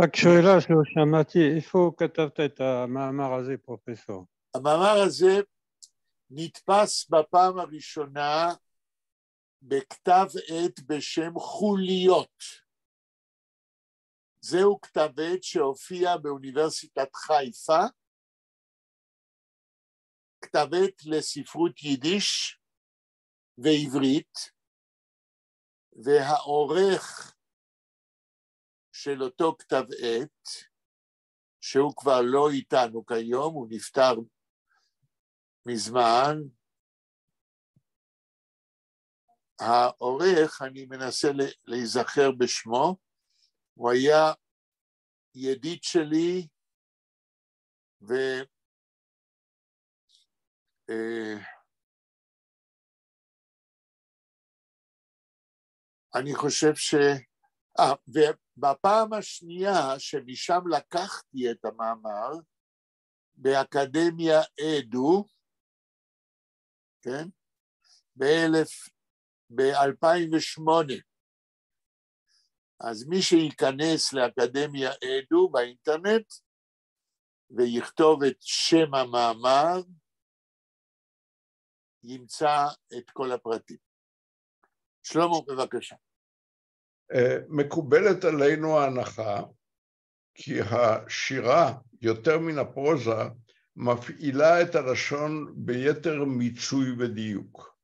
Speaker 5: רק שאלה שלא שמעתי, איפה כתבת את המאמר הזה, פרופסור?
Speaker 1: המאמר הזה נתפס בפעם הראשונה בכתב עת בשם חוליות. זהו כתב עת שהופיע באוניברסיטת חיפה, כתב עת לספרות יידיש ועברית, והעורך של אותו כתב עת, שהוא כבר לא איתנו כיום, הוא נפטר מזמן, העורך, אני מנסה להיזכר בשמו, הוא היה ידיד שלי, ו... אני חושב ש... ובפעם השנייה שמשם לקחתי את המאמר, באקדמיה אדו, כן? ב-2008. אז מי שייכנס לאקדמיה אדו באינטרנט ויכתוב את שם המאמר, ימצא את כל הפרטים. שלמה, בבקשה.
Speaker 3: מקובלת עלינו ההנחה כי השירה, יותר מן הפרוזה, מפעילה את הלשון ביתר מיצוי ודיוק.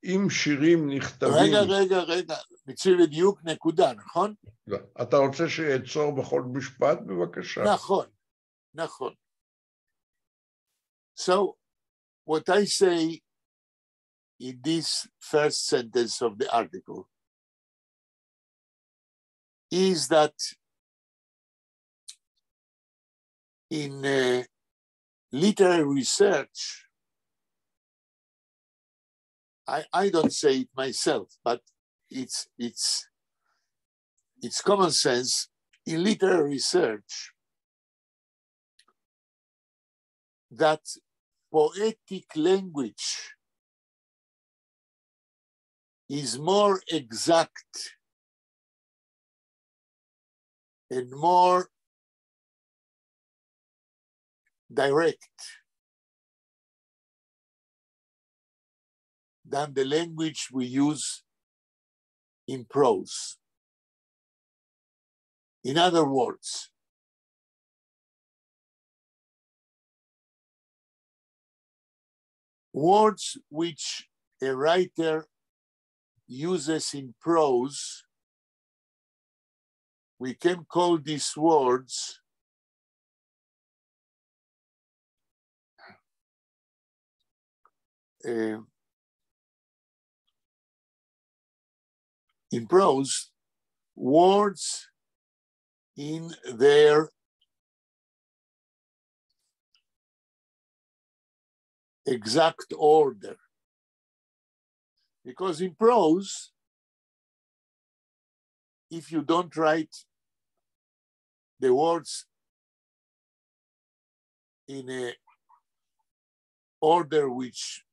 Speaker 3: אם שירים נכתבים...
Speaker 1: רגע, רגע, רגע, מיצוי ודיוק נקודה, נכון?
Speaker 3: לא. אתה רוצה שאעצור בכל משפט? בבקשה.
Speaker 1: נכון, נכון. So, what I say in this first sentence of the article is that in literary research, I don't say it myself, but it's common sense in literary research that poetic language is more exact and more direct than the language we use in prose. In other words, words which a writer uses in prose, we can call these words in prose, words in their exact order. Because in prose, if you don't write the words in a order which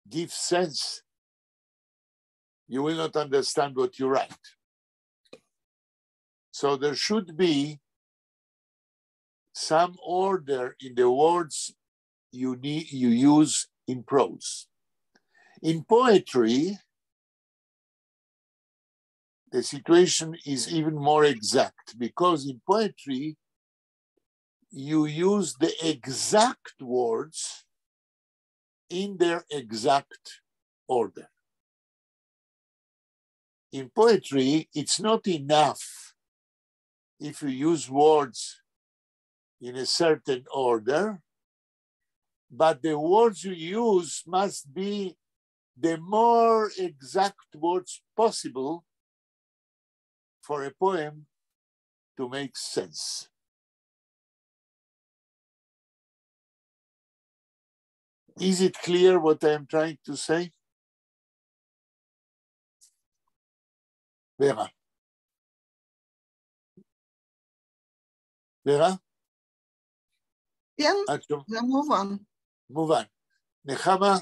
Speaker 1: gives sense, you will not understand what you write. So there should be some order in the words you use in prose. In poetry, the situation is even more exact, because in poetry, you use the exact words in their exact order. In poetry, it's not enough if you use words in a certain order, but the words you use must be the more exact words possible for a poem to make sense. Is it clear what I am trying to say? Vera. Vera?
Speaker 4: כן, זה מובן.
Speaker 1: מובן. נחמה?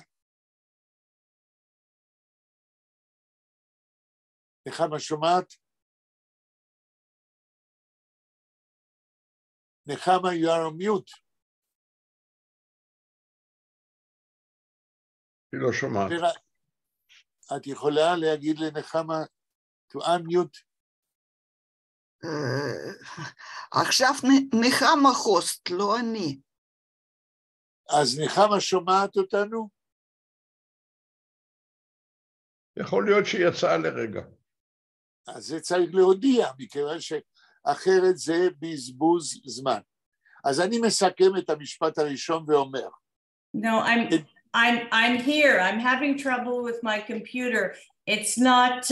Speaker 1: נחמה שומעת? נחמה, you are on mute.
Speaker 3: היא לא שומעת.
Speaker 1: ורה, את יכולה להגיד לנחמה to unmute?
Speaker 4: עכשיו נחמה host, לא אני.
Speaker 1: אז נחמה שומעת אותנו?
Speaker 3: יכול להיות שהיא יצאה לרגע.
Speaker 1: אז זה צריך להודיע, מכיוון שאחרת זה בזבוז זמן. אז אני מסכם את המשפט הראשון ואומר.
Speaker 2: No, I'm here. I'm having trouble with my computer. It's not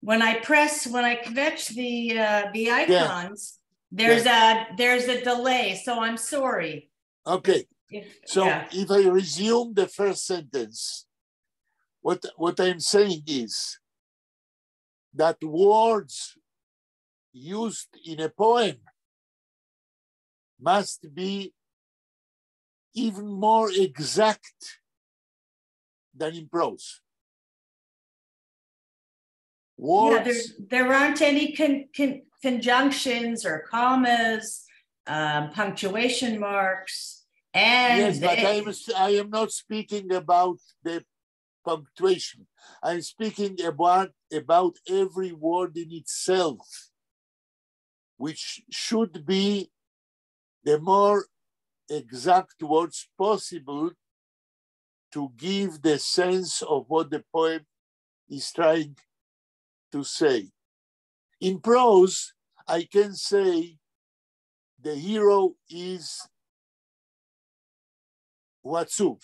Speaker 2: when I press, when I kvetch the icons, there's a delay. So I'm sorry.
Speaker 1: Okay. So if I resume the first sentence, what I'm saying is that words used in a poem must be even more exact than in prose. Words,
Speaker 2: yeah, there aren't any conjunctions or commas, punctuation marks. And
Speaker 1: yes, but I am not speaking about the punctuation. I'm speaking about every word in itself, which should be the more exact words possible to give the sense of what the poem is trying to say. In prose, I can say the hero is עצוב.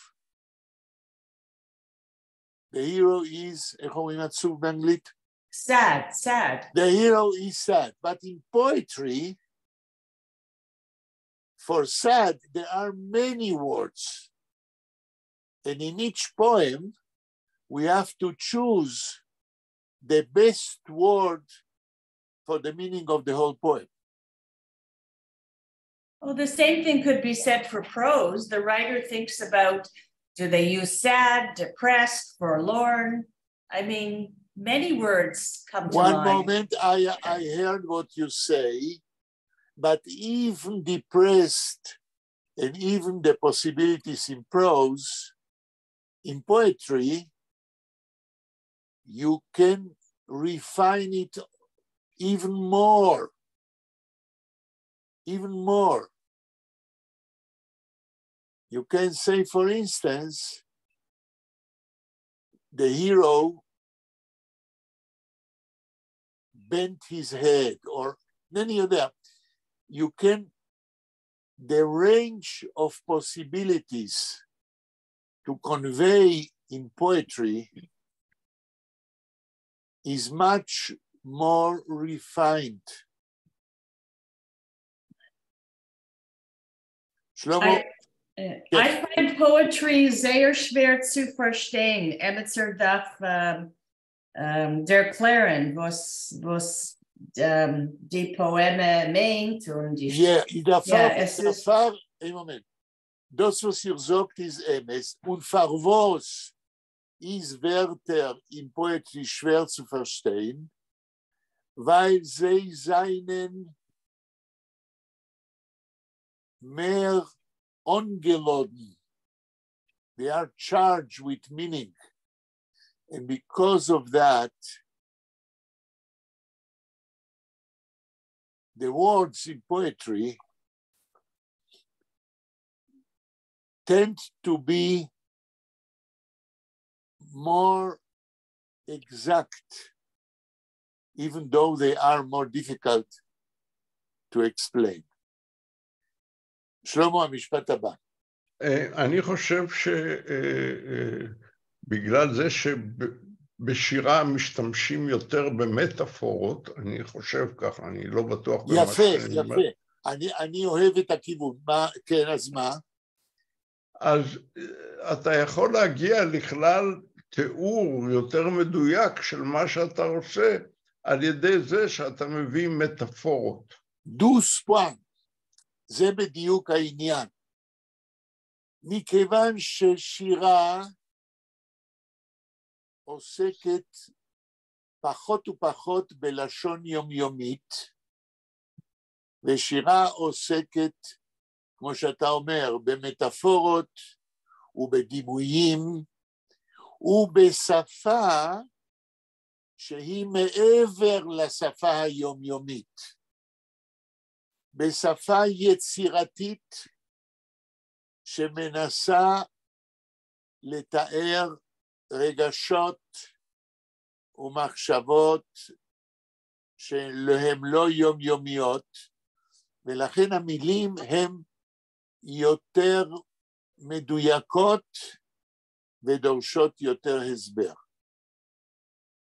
Speaker 1: The hero is, איך אומרים עצוב באנגלית?
Speaker 2: Sad, sad.
Speaker 1: The hero is sad. But in poetry, for sad, there are many words. And in each poem, we have to choose the best word for the meaning of the whole poem.
Speaker 2: Well, the same thing could be said for prose. The writer thinks about, do they use sad, depressed, forlorn? I mean, many words come to
Speaker 1: One
Speaker 2: mind.
Speaker 1: moment, I heard what you say, but even depressed and even the possibilities in prose, in poetry, you can refine it even more, even more. You can say, for instance, the hero bent his head, or many of them. You can, the range of possibilities to convey in poetry is much more refined. Shlomo?
Speaker 2: I find poetry זייער שווער צו פֿאַרשטיין. עמעצער דאַרף דערקלערן, וואָס די פּאָעמע מיינט. און די
Speaker 1: Yeah, דערפֿאַר, איין מאָמענט. דאָס, וואָס איר זאָגט, איז אמת. און פֿאַר וואָס איז ווערטער אין poetry שווער צו פֿאַרשטיין, ווײַל זיי זײַנען מער אָנגעלאָדן. They are charged with meaning. And because of that, the words in poetry tend to be more exact, even though they are more difficult to explain. שלמה, המשפט הבא.
Speaker 3: אני חושב שבגלל זה שבשירה משתמשים יותר במטאפורות, אני חושב ככה, אני לא בטוח במה
Speaker 1: יפה,
Speaker 3: שאני אומר.
Speaker 1: יפה. אני אוהב את הכיוון. מה, כן, אז מה?
Speaker 3: אז אתה יכול להגיע לכלל תיאור יותר מדויק של מה שאתה רוצה על ידי זה שאתה מביא מטאפורות.
Speaker 1: דו ספואן, זה בדיוק העניין. מכיוון ששירה עוסקת פחות ופחות בלשון יומיומית, ושירה עוסקת, כמו שאתה אומר, במטאפורות ובדימויים ובשפה שהיא מעבר לשפה היומיומית. בשפה יצירתית שמנסה לתאר רגשות ומחשבות שהן לא יומיומיות, ולכן המילים הן יותר מדויקות ודורשות יותר הסבר.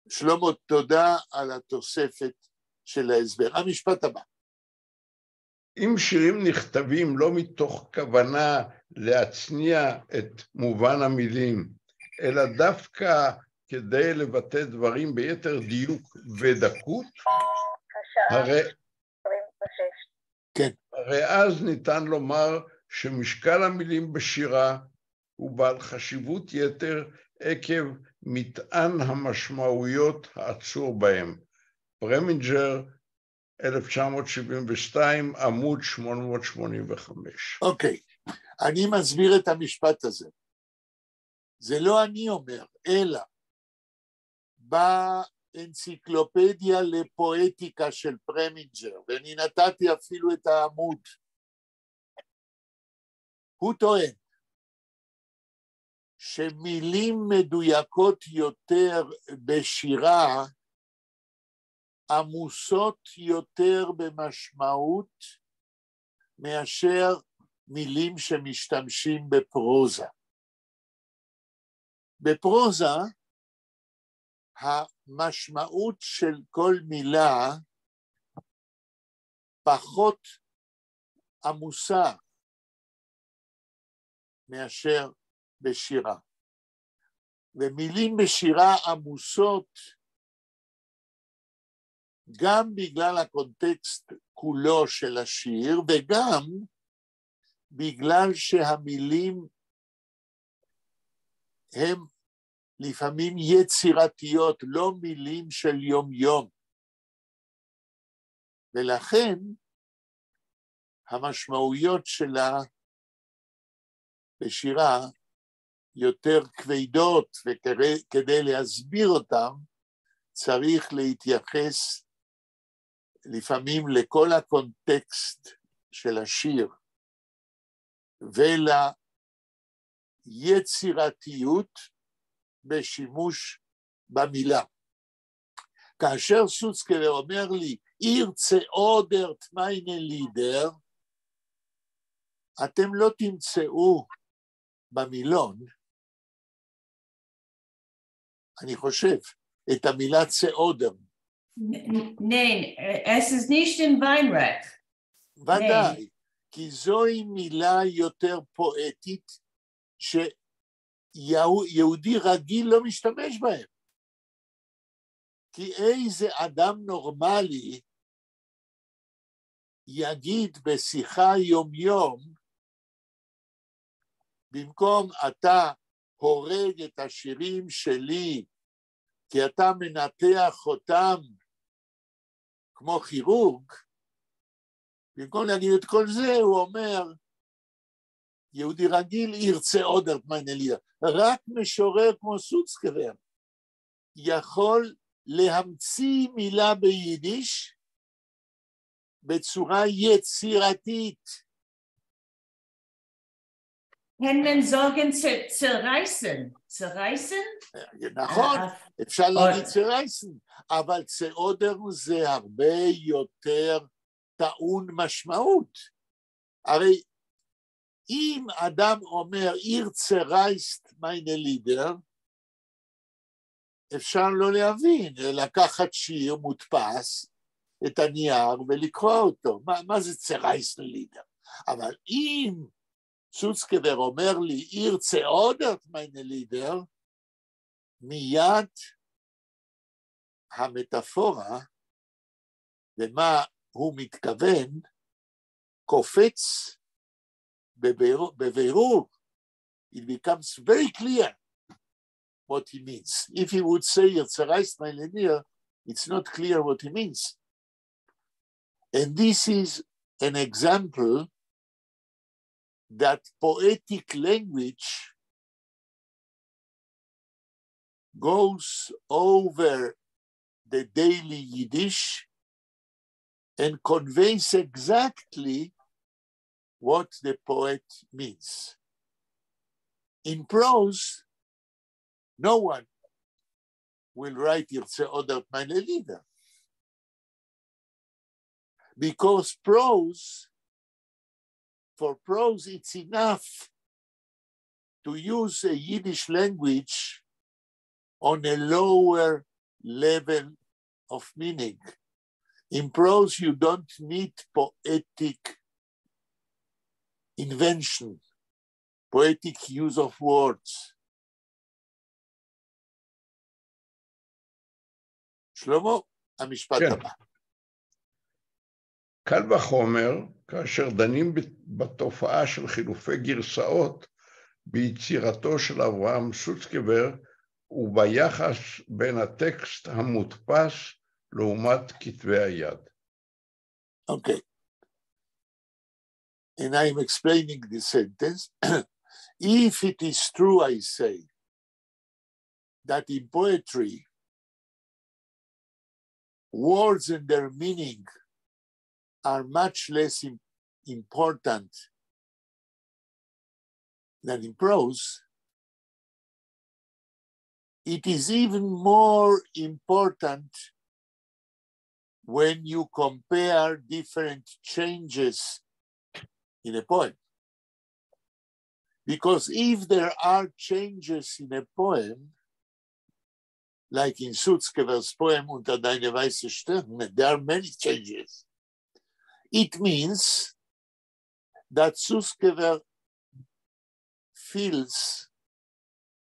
Speaker 1: שלמה, תודה על התוספת של ההסבר. המשפט הבא.
Speaker 3: אם שירים נכתבים לא מתוך כוונה להצניע את מובן המילים, אלא דווקא כדי לבטא דברים ביתר דיוק ודקות,
Speaker 1: כן.
Speaker 3: הרי אז ניתן לומר שמשקל המילים בשירה הוא בעל חשיבות יתר עקב מטען המשמעויות האצור בהם. פרמינג'ר, 1972, עמוד 885.
Speaker 1: אוקיי, אני מסביר את המשפט הזה. זה לא אני אומר, אלא באנציקלופדיה לפואטיקה של פרמינג'ר, ואני נתתי אפילו את העמוד, הוא טוען שמילים מדויקות יותר בשירה עמוסות יותר במשמעות מאשר מילים שמשתמשים בפרוזה. בפרוזה המשמעות של כל מילה פחות עמוסה מאשר בשירה. ומילים בשירה עמוסות גם בגלל הקונטקסט כולו של השיר וגם בגלל שהמילים הן לפעמים יצירתיות, לא מילים של יום-יום. ולכן המשמעויות שלה בשירה יותר כבדות, וכדי להסביר אותם צריך להתייחס לפעמים לכל הקונטקסט של השיר וליצירתיות בשימוש במילה. כאשר סוצקבר אומר לי, איר צעודרט מײַנע לידער, אתם לא תמצאו במילון, אני חושב, את המילה צעודר.
Speaker 2: ניין, עס איז נישט אין ווײַנרײַך.
Speaker 1: ודאי, כי זוהי מילה יותר פואטית שיהודי רגיל לא משתמש בהם. כי איזה אדם נורמלי יגיד בשיחה יומיום, במקום אתה הורג את השירים שלי כי אתה מנתח אותם כמו כירורג, במקום להגיד את כל זה, הוא אומר, יהודי רגיל איר צעודרט מײַנע לידער. רק משורר כמו סוצקבר יכול להמציא מילה ביידיש בצורה יצירתית.
Speaker 2: קען מען זאָגן צערײַסן, צערײַסן?
Speaker 1: נכון, אפשר להגיד צערײַסן, אבל צעודרן זה הרבה יותר טעון משמעות. הרי אם אדם אומר, איר צערײַסט מײַנע לידער, אפשר לא להבין, לקחת שיר מודפס, את הנייר ולקרוא אותו. מה זה צערײַסן לידער? אבל אם סוצקבר אומר לי, איר צעאָדערט מײַנע לידער, מיד המטאפורה, למה הוא מתכוון, קופץ בבירור. It becomes very clear what he means. If he would say, איר צערײַסט מײַנע לידער, it's not clear what he means. And this is an example that poetic language goes over the daily Yiddish and conveys exactly what the poet means. In prose, no one will write איר צעאָדערט מײַנע לידער. Because prose, for prose, it's enough to use a Yiddish language on a lower level of meaning. In prose, you don't need poetic invention, poetic use of words. שלמה, המשפט הבא.
Speaker 3: קל וחומר, כאשר דנים בתופעה של חילופי גרסאות ביצירתו של אברהם סוצקבר וביחס בין הטקסט המודפס לעומת כתבי היד.
Speaker 1: Okay. And I'm explaining the sentence. If it is true, I say, that in poetry, words and their meaning are much less important than in prose, it is even more important when you compare different changes in a poem. Because if there are changes in a poem, like in Sutzkever's poem אונטער דײַנע ווײַסע שטערן, there are many changes. It means that Sutzkever feels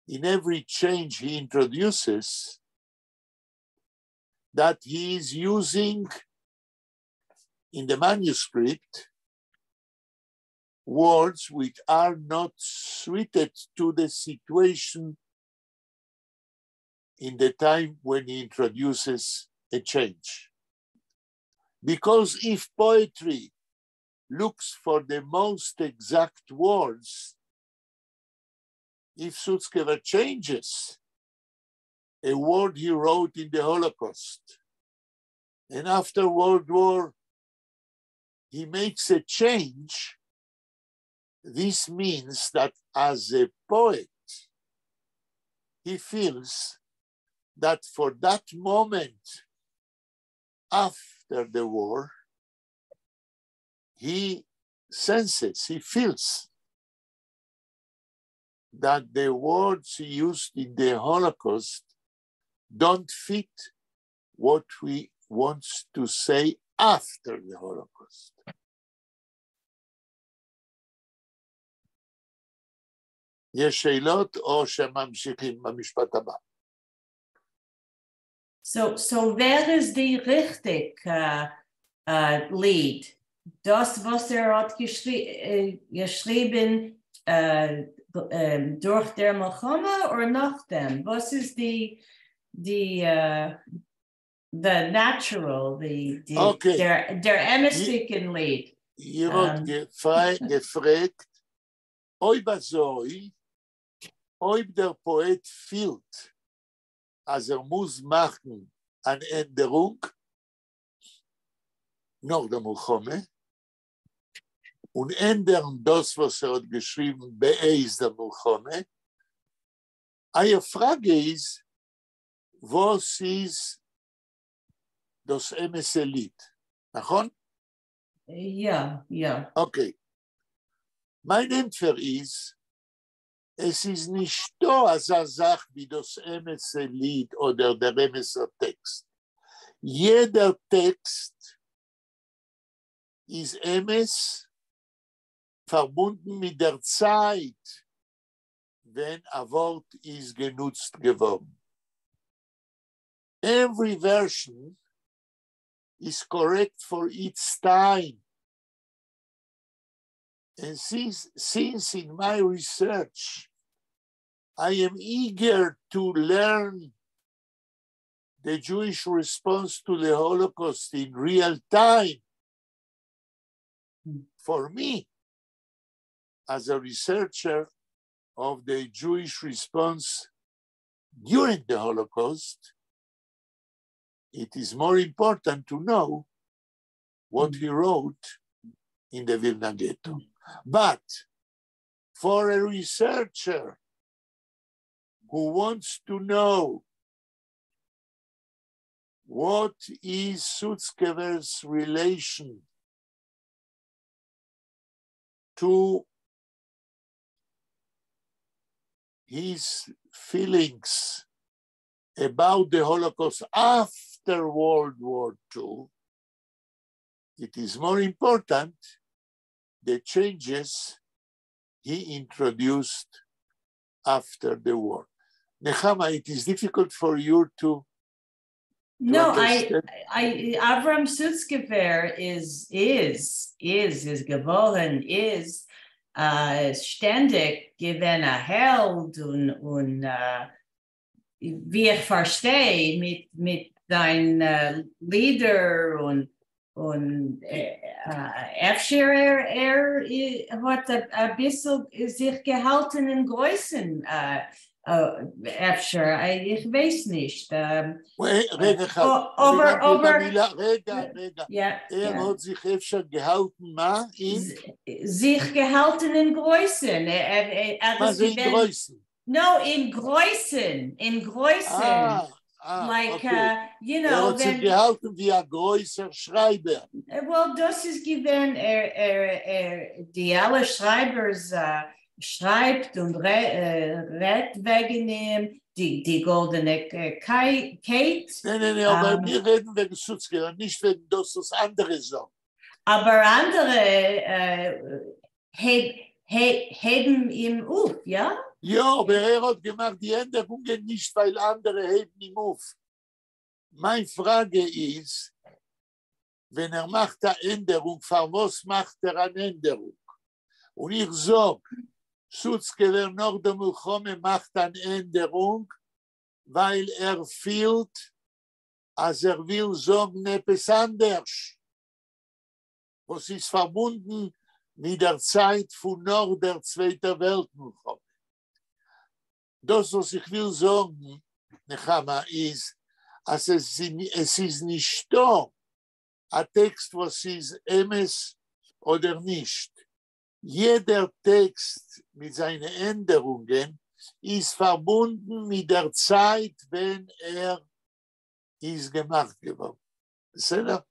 Speaker 1: in every change he introduces that he is using in the manuscript words which are not suited to the situation in the time when he introduces a change. Because if poetry looks for the most exact words, if Sutzkever changes a word he wrote in the Holocaust, and after World War, he makes a change, this means that as a poet, he feels that for that moment after the war, he senses, he feels that the words he used in the Holocaust don't fit what we want to say after the Holocaust. יש שאלות או שממשיכים במשפט הבא?
Speaker 2: So ווער איז די ריכטיק ליד? דאָס, וואָס ער האָט געשריבן דורך דער מלחמה or נאָך דעם? וואָס איז the natural, the דער אמתדיקן ליד?
Speaker 1: איר האָט געפֿרעגט, אויב אַזוי, אויב דער פּאָעט פֿילט, אַז ער מוז מאַכן אַן ענדערונג נאָך דער מלחמה און ענדערן דאָס, וואָס ער האָט געשריבן בעת דער מלחמה. אײַער פֿראַגע איז, וואָס איז דאָס אמתע ליד, נכון?
Speaker 2: יאָ, יאָ.
Speaker 1: Okay. מײַן ענטפֿער איז, עס איז נישטאָ אַזאַ זאַך ווי דאָס אמתע ליד אָדער דער אמתער טעקסט. יעדער טעקסט איז אמת פֿאַרבונדן מיט דער צײַט, ווען אַ וואָרט איז גענוצט געוואָרן. Every version is correct for its time. And since in my research, I am eager to learn the Jewish response to the Holocaust in real time, for me, as a researcher of the Jewish response during the Holocaust, it is more important to know what he wrote in the Vilna Ghetto. But for a researcher who wants to know what is Sutzkever's relation to his feelings about the Holocaust after World War II, it is more important the changes he introduced after the war. Nechama, it is difficult for you to
Speaker 2: No, Avram Sutzkever איז געוואָרן, איז שטענדיק געווען אַ העלד און ווי איך פֿאַרשטיי מיט זײַן לידער און אפֿשר ער האָט אַ ביסל זיך געהאַלטן אין גרויסן, אפֿשר, איך ווייס נישט.
Speaker 1: רגע אחד, רגע, רגע, ער האָט זיך אפֿשר געהאַלטן מה?
Speaker 2: זיך געהאַלטן אין גרויסן.
Speaker 1: מה זה אין גרויסן?
Speaker 2: No, אין גרויסן, אין גרויסן.
Speaker 1: Like, you know, ער האָט זיך געהאַלטן ווי אַ גרויסער שרײַבער.
Speaker 2: Well, דאָס איז געווען, די אַלע שרײַבערס שרײַבט און רעדט וועגן אים, די גאָלדענע קייט.
Speaker 1: ניין, אָבער מיר רעדן וועגן סוצקעווער, נישט וועגן דאָס, וואָס אַנדערע זאָגן.
Speaker 2: אָבער אַנדערע הייבן אים אויף, יאָ?
Speaker 1: יאָ, אָבער ער האָט געמאַכט די ענדערונגען נישט, ווײַל אַנדערע הייבן אים אויף. מײַן פֿראַגע איז, ווען ער מאַכט אַן ענדערונג, פֿאַר וואָס מאַכט ער אַן ענדערונג? און איך זאָג, סוצקעווער נאָך דער מלחמה מאַכט אַן ענדערונג, ווײַל ער פֿילט, אַז ער וויל זאָגן עפּעס אַנדערש, וואָס איז פֿאַרבונדן מיט דער צײַט פֿון נאָך דער צווייטער וועלט-מלחמה. דאָס, וואָס איך וויל זאָגן, נחמה, איז, אַז עס איז נישטאָ אַ טעקסט, וואָס איז אמת אָדער נישט. יעדער טעקסט מיט זײַנע ענדערונגען איז פֿאַרבונדן מיט דער צײַט, ווען ער איז געמאַכט געוואָרן. בסדר?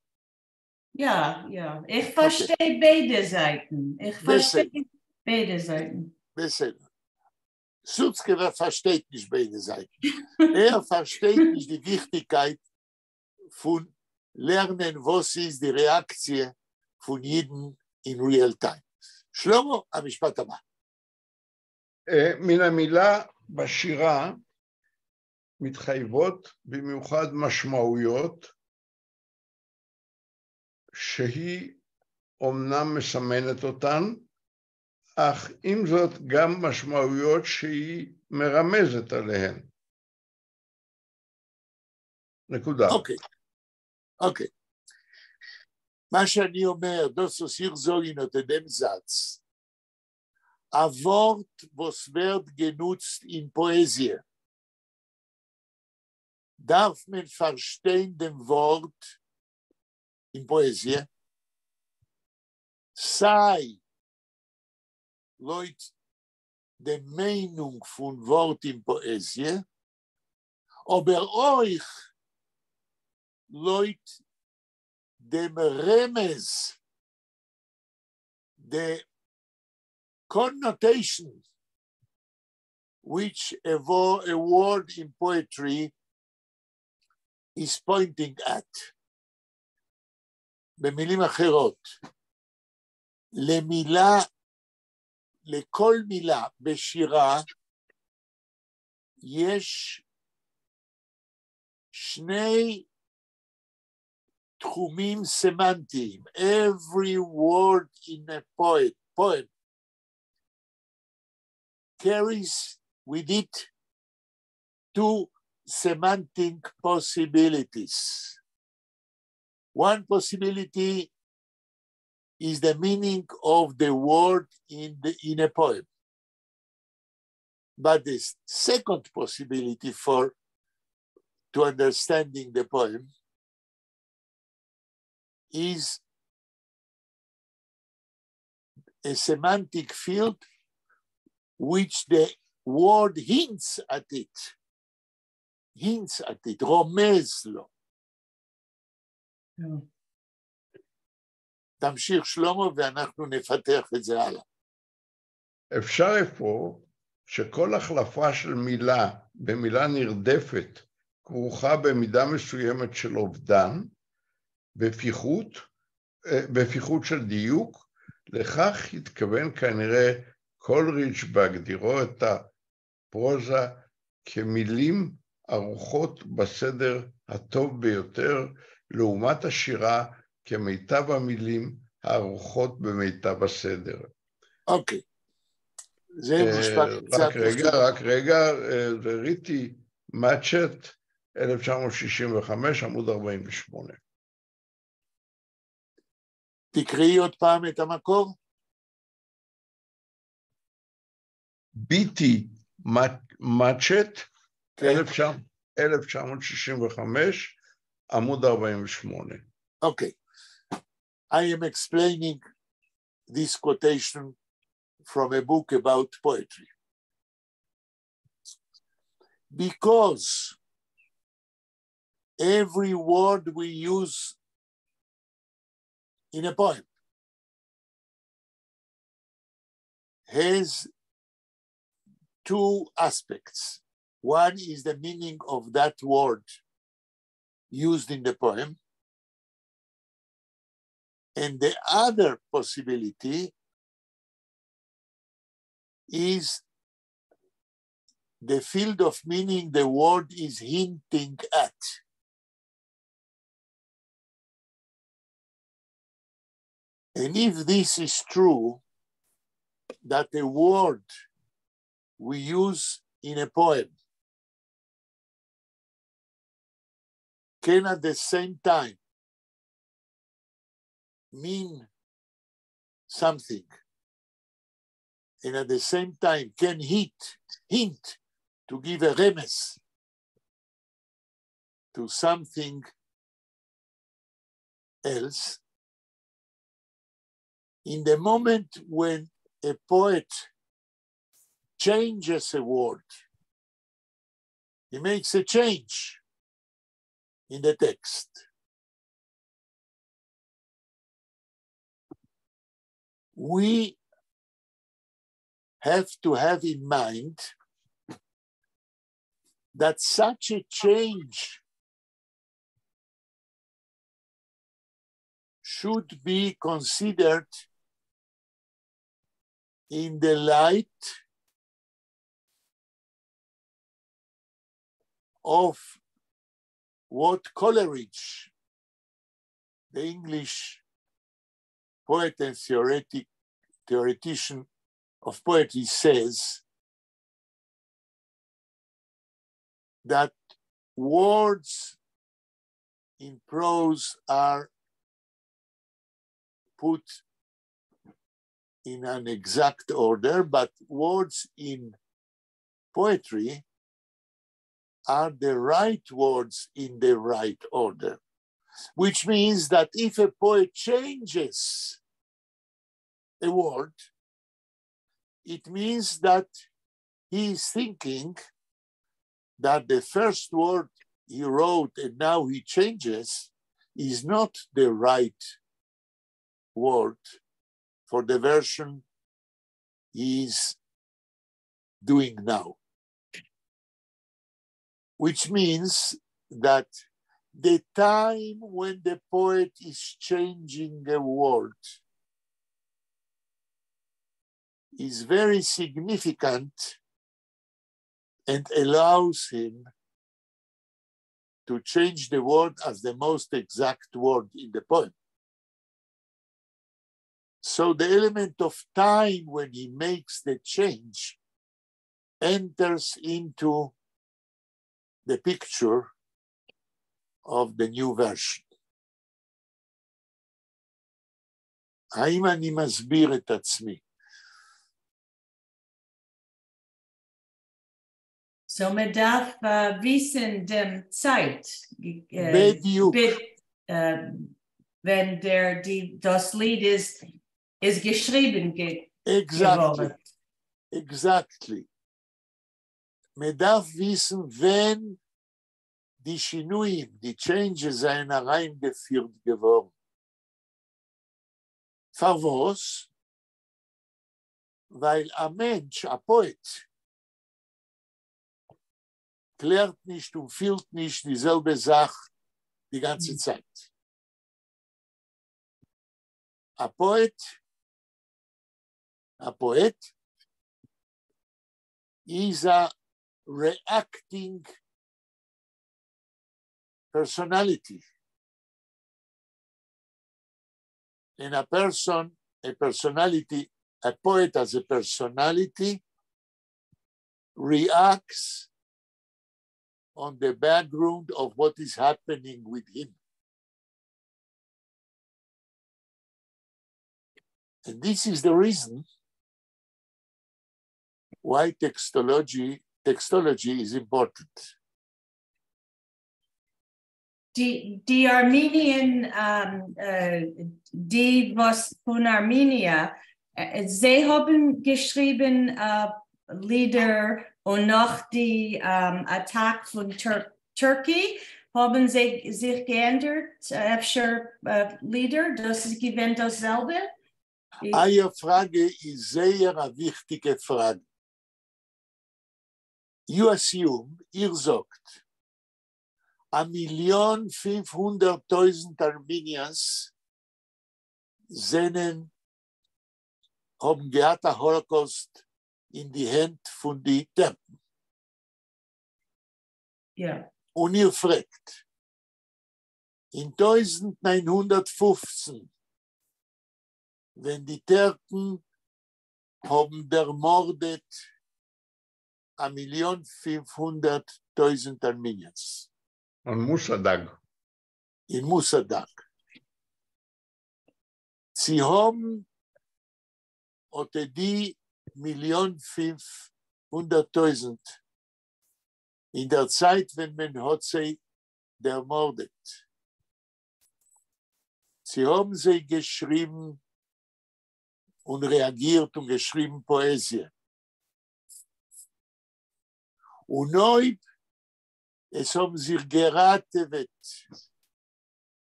Speaker 2: יאָ. איך פֿאַרשטיי ביידע זײַטן. איך פֿאַרשטיי ביידע זײַטן.
Speaker 1: בסדר. סוצקעווער פֿאַרשטייט נישט ביידע זײַטן. ער פֿאַרשטייט נישט די וויכטיקייט פֿון לערנען, וואָס איז די רעאַקציע פֿון ייִדן in real time. שלמה, המשפט הבא.
Speaker 3: מן המילה בשירה מתחייבות במיוחד משמעויות שהיא אומנם מסמנת אותן, אך עם זאת גם משמעויות שהיא מרמזת עליהן. נקודה.
Speaker 1: אוקיי. מה שאני אומר, דאָס וואָס איך זאָג אין אָט דעם זאַץ, אַ וואָרט, וואָס ווערט גענוצט אין פּאָעזיע, דאַרף מען פֿאַרשטיין דעם וואָרט אין פּאָעזיע, סײַ לויט דער מיינונג פֿון וואָרט אין פּאָעזיע, אָבער אויך לויט דעם רמז, the connotation which a, a word in poetry is pointing at. במילים אחרות, למילה, לכל מילה בשירה יש שני תחומים סמנטיים. Every word in a poem carries with it two semantic possibilities. One possibility is the meaning of the word in a poem. But the second possibility for to understanding the poem is a semantic field which the word hints at it, hints at it, רומז לו. תמשיך שלמה ואנחנו נפתח את זה הלאה.
Speaker 3: אפשר אפוא שכל החלפה של מילה במילה נרדפת כרוכה במידה מסוימת של אובדן, בפיחות של דיוק, לכך התכוון כנראה קולרידג' בהגדירו את הפרוזה כמילים ערוכות בסדר הטוב ביותר, לעומת השירה כמיטב המילים הערוכות במיטב הסדר.
Speaker 1: אוקיי. זה משפט קצת...
Speaker 3: רק רגע, רק רגע, זה ריטי מאצ'ט, 1965, עמוד 48.
Speaker 1: תקראי עוד פעם את המקור.
Speaker 3: ביטי מאצ'ט, 1965, עמוד 48.
Speaker 1: אוקיי. I am explaining this quotation from a book about poetry. Because every word we use in a poem has two aspects. One is the meaning of that word used in the poem, and the other possibility is the field of meaning the word is hinting at. And if this is true, that a word we use in a poem can at the same time mean something, and at the same time can hint to give a רמז to something else, in the moment when a poet changes a word, he makes a change in the text. We have to have in mind that such a change should be considered in the light of what Coleridge, the English poet and theoretician of poetry, says, that words in prose are put in an exact order, but words in poetry are the right words in the right order, which means that if a poet changes a word, it means that he is thinking that the first word he wrote and now he changes is not the right word for the version he is doing now. Which means that the time when the poet is changing a word is very significant and allows him to change the word as the most exact word in the poem. So the element of time when he makes the change enters into the picture of the new version. האם אני מסביר את עצמי?
Speaker 2: So מען דאַרף וויסן דעם צײַט.
Speaker 1: בדיוק.
Speaker 2: ווען דער, די, דאָס ליד איז, איז געשריבן
Speaker 1: Exactly. Exactly. מען דאַרף וויסן, ווען די שינויים, די changes זײַנען אַרײַנגעפֿירט געוואָרן. פֿאַר וואָס? ווײַל אַ מענטש, אַ פּאָעט, קלערט נישט און פֿילט נישט די זעלבע זאַך די גאַנצע צײַט. אַ פּאָעט, אַ פּאָעט is a reacting personality. And a person, a personality, a poet as a personality reacts on the background of what is happening with him. And this is the reason why textology is important.
Speaker 2: די Armenian, די וואָס פֿון אַרמעניע, זיי האָבן געשריבן לידער און נאָך די attack פֿון Turkey האָבן זיי זיך געענדערט, אפֿשר לידער, דאָס איז געווען דאָס זעלבע?
Speaker 1: אײַער פֿראַגע איז זייער אַ וויכטיקע פֿראַגע. You assume, איר זאָגט, 1,500,000 Armenians זענען, האָבן געהאַט אַ Holocaust אין די הענט פֿון די טערקן. און איר פֿרעגט, אין 1915, ווען די טערקן האָבן דערמאָרדעט 1,500,000 Armenians.
Speaker 3: אין מוסאדאג.
Speaker 1: אין מוסאדאג. צי האָבן אָט די 1,500,000 אין דער צײַט, ווען מען האָט זיי דערמאָרדעט. צי האָבן זיי געשריבן און רעאַגירט און געשריבן פּאָעזיע. און אויב עס האָבן זיך געראַטעוועט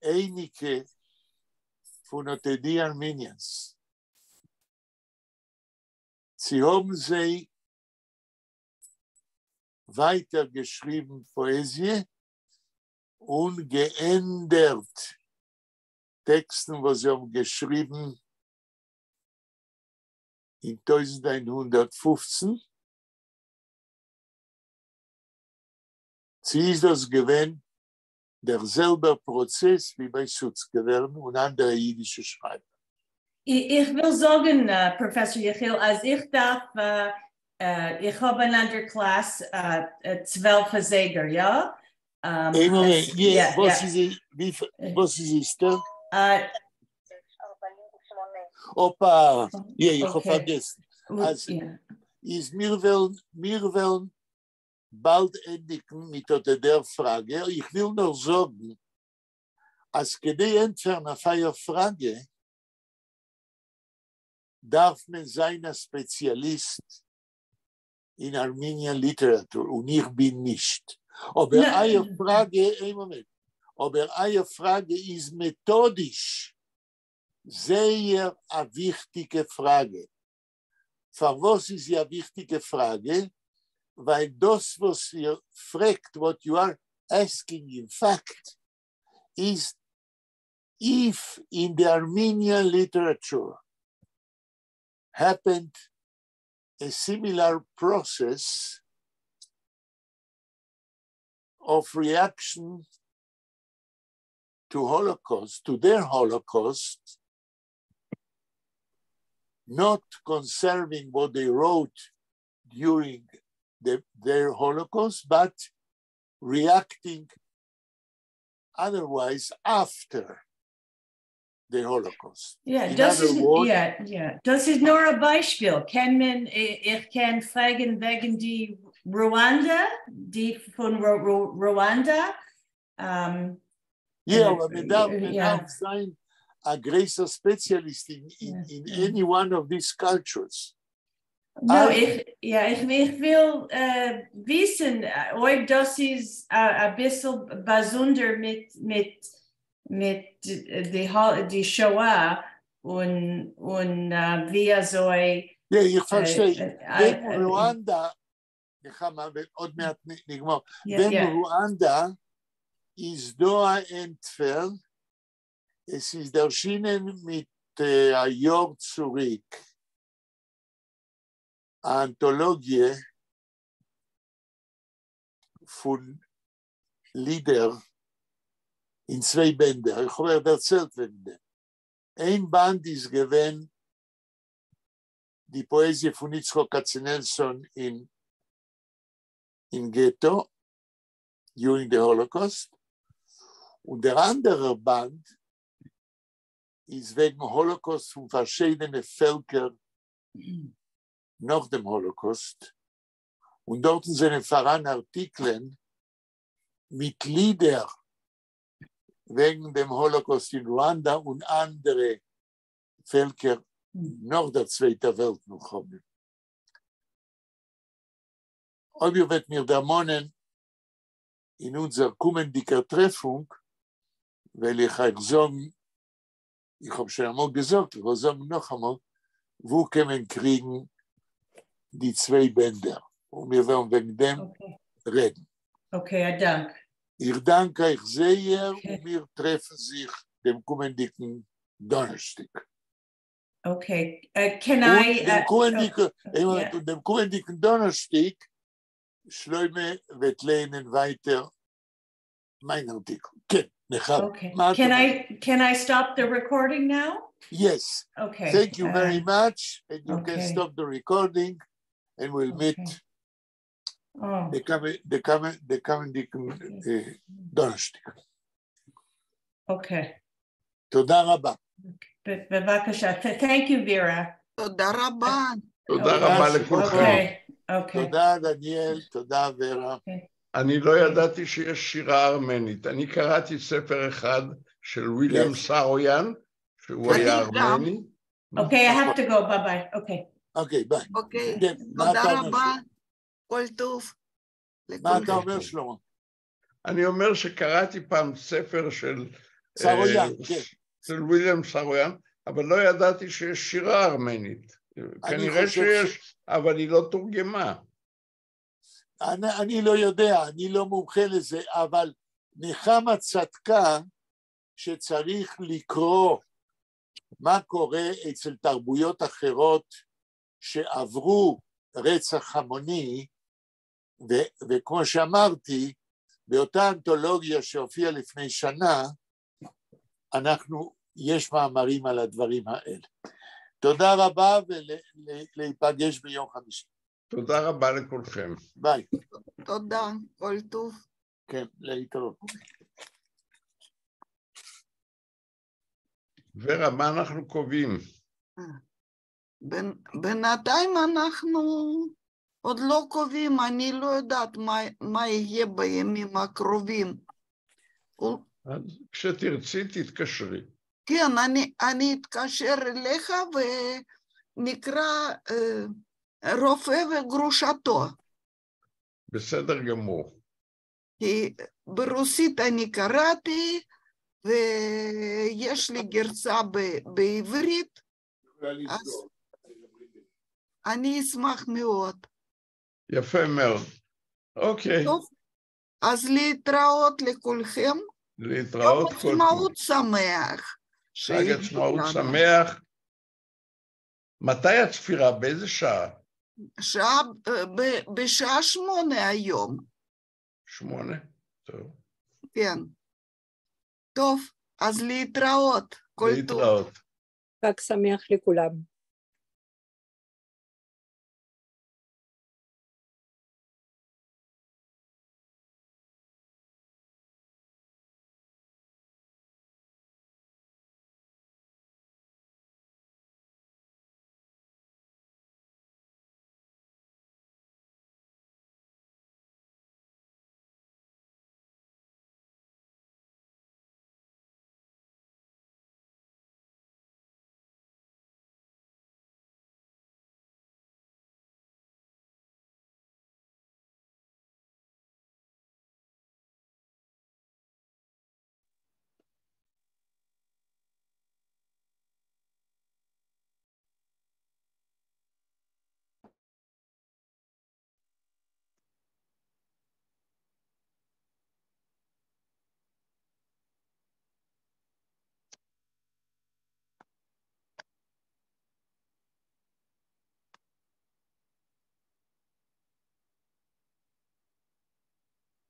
Speaker 1: אייניקע פֿון אָט די Armenians, צי האָבן זיי ווײַטער געשריבן פּאָעזיע און געענדערט טעקסטן, וואָס זיי האָבן געשריבן אין 1915. צי איז דאָס געווען דער זעלבער פּראָצעס ווי בײַ סוצקעווערן און אַנדערע ייִדישע שרײַבער?
Speaker 2: איך וויל זאָגן, פּראָפֿעסאָר יחיאל, אַז איך דאַרף, איך האָב אַן אַנדער class, 12 אַזייגער, יאָ?
Speaker 1: איין מאָמענט, וואָס איז איצטער? אָפּאַ, יע, איך האָב פֿאַרגעסן. אַז איז מיר וועלן, מיר וועלן באַלד ענדיקן מיט אָט דער פֿראַגע. איך וויל נאָר זאָגן, אַז כּדי ענטפֿערן אויף אײַער פֿראַגע, דאַרף מען זײַן אַ ספּעציאַליסט אין Armenian literature, און איך בין נישט. אָבער אײַער פֿראַגע, איין מאָמענט, אָבער אײַער פֿראַגע איז מעטאָדיש זייער אַ וויכטיקע פֿראַגע. פֿאַר וואָס איז זי אַ וויכטיקע פֿראַגע? ווײַל דאָס, וואָס איר פֿרעגט, what you are asking in fact, is if in the Armenian literature happened a similar process of reaction to Holocaust, to their Holocaust, not conserving what they wrote during their Holocaust, but reacting otherwise after the Holocaust.
Speaker 2: Yeah,
Speaker 1: In
Speaker 2: דאָס
Speaker 1: other
Speaker 2: איז,
Speaker 1: words-
Speaker 2: יאָ, דאָס איז נאָר אַ בײַשפּיל. קען מען, איך קען פֿרעגן וועגן די רואַנדע, די פֿון רואַנדע.
Speaker 1: Yeah, אָבער מע דאַרף, מע דאַרף זײַן אַ גרויסער ספּעציאַליסט in any one of these cultures.
Speaker 2: No, איך, יאָ, איך וויל וויסן, אויב דאָס איז אַ ביסל באַזונדער מיט די שואה און ווי אַזוי.
Speaker 1: יאָ, איך פֿאַרשטיי. וועגן רואַנדע, נחמה, עוד מעט נגמור. וועגן רואַנדע איז דאָ אַן ענטפֿער, עס איז דערשינען מיט אַ יאָר צוריק אַן אַנטאָלאָגיע פֿון לידער אין צוויי בענדער. איך האָב אײַך דערציילט וועגן דעם. איין באַנד איז געווען די פּאָעזיע פֿון יצחק קצנלסון אין געטאָ during the Holocaust. און דער אַנדערער באַנד איז וועגן Holocaust פֿון פֿאַרשיידענע פֿעלקער נאָך דעם Holocaust. און דאָרט זענען פֿאַראַן אַרטיקלען מיט לידער וועגן דעם Holocaust אין רואַנדע און אַנדערע פֿעלקער נאָך דער צווייטער וועלט־מלחמה. אויב איר וועט מיר דערמאָנען אין אונדזער קומענדיקער טרעפֿונג, וועל איך אײַך זאָגן, איך האָב שוין אַמאָל געזאָגט, איך וועל זאָגן נאָך אַמאָל, וווּ קען מען קריגן די צוויי בענדער? און מיר וועלן וועגן דעם רעדן.
Speaker 2: Okay, אַ דאַנק.
Speaker 1: איך דאַנק אײַך זייער און מיר טרעפֿן זיך דעם קומענדיקן דאָנערשטיק.
Speaker 2: Okay, can I...
Speaker 1: דעם קומענדיקן, דעם קומענדיקן דאָנערשטיק, שלמה וועט לייענען ווײַטער מײַן אַרטיקל. כן, נחמה.
Speaker 2: Okay. Can I stop the recording now?
Speaker 1: Yes.
Speaker 2: Okay.
Speaker 1: Thank you very much. And you can stop the recording and we'll meet the קומענדיקן דאָנערשטיק.
Speaker 2: Okay.
Speaker 1: תודה רבה.
Speaker 2: בבקשה. Thank you, Vera.
Speaker 4: תודה רבה.
Speaker 3: תודה רבה לכולכם.
Speaker 2: Okay.
Speaker 1: תודה, דניאל, תודה, ורה.
Speaker 3: אני לא ידעתי שיש שירה ארמנית. אני קראתי ספר אחד של ויליאם סארויאן, שהוא היה ארמני.
Speaker 2: Okay, I have to go. Bye-bye. Okay.
Speaker 1: אוקיי, ביי.
Speaker 4: אוקיי, תודה רבה. כל טוב.
Speaker 1: מה אתה אומר, שלמה?
Speaker 3: אני אומר שקראתי פעם ספר של...
Speaker 1: סארויאן, כן.
Speaker 3: של ויליאם סארויאן, אבל לא ידעתי שיש שירה ארמנית. כנראה שיש, אבל היא לא תורגמה.
Speaker 1: אני לא יודע, אני לא מומחה לזה, אבל נחמה צדקה שצריך לקרוא מה קורה אצל תרבויות אחרות שעברו רצח המוני, וכמו שאמרתי, באותה אנתולוגיה שהופיעה לפני שנה, אנחנו, יש מאמרים על הדברים האלה. תודה רבה ולהיפגש ביום חמישי.
Speaker 3: תודה רבה לכולכם.
Speaker 1: ביי.
Speaker 4: תודה, כל טוב.
Speaker 1: כן, להתראות.
Speaker 3: ורה, מה אנחנו קובעים?
Speaker 4: בינתיים אנחנו עוד לא קובעים, אני לא יודעת מה יהיה בימים הקרובים.
Speaker 3: אז כשתרצי תתקשרי.
Speaker 4: כן, אני אתקשר אליך ונקרא רופא וגרושתו.
Speaker 3: בסדר גמור.
Speaker 4: כי ברוסית אני קראתי, ויש לי גרסה בעברית. אני אשמח מאוד.
Speaker 3: יפה מאוד. אוקיי.
Speaker 4: טוב, אז להתראות לכולכם.
Speaker 3: להתראות
Speaker 4: יום עצמאות שמח.
Speaker 3: חג עצמאות שמח. מתי הצפירה? באיזה שעה?
Speaker 4: שעה, בשעה 8:00 היום.
Speaker 3: 8:00? טוב.
Speaker 4: כן. טוב, אז להתראות. כל טוב.
Speaker 3: להתראות.
Speaker 6: חג שמח לכולם.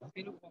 Speaker 7: אפילו פה.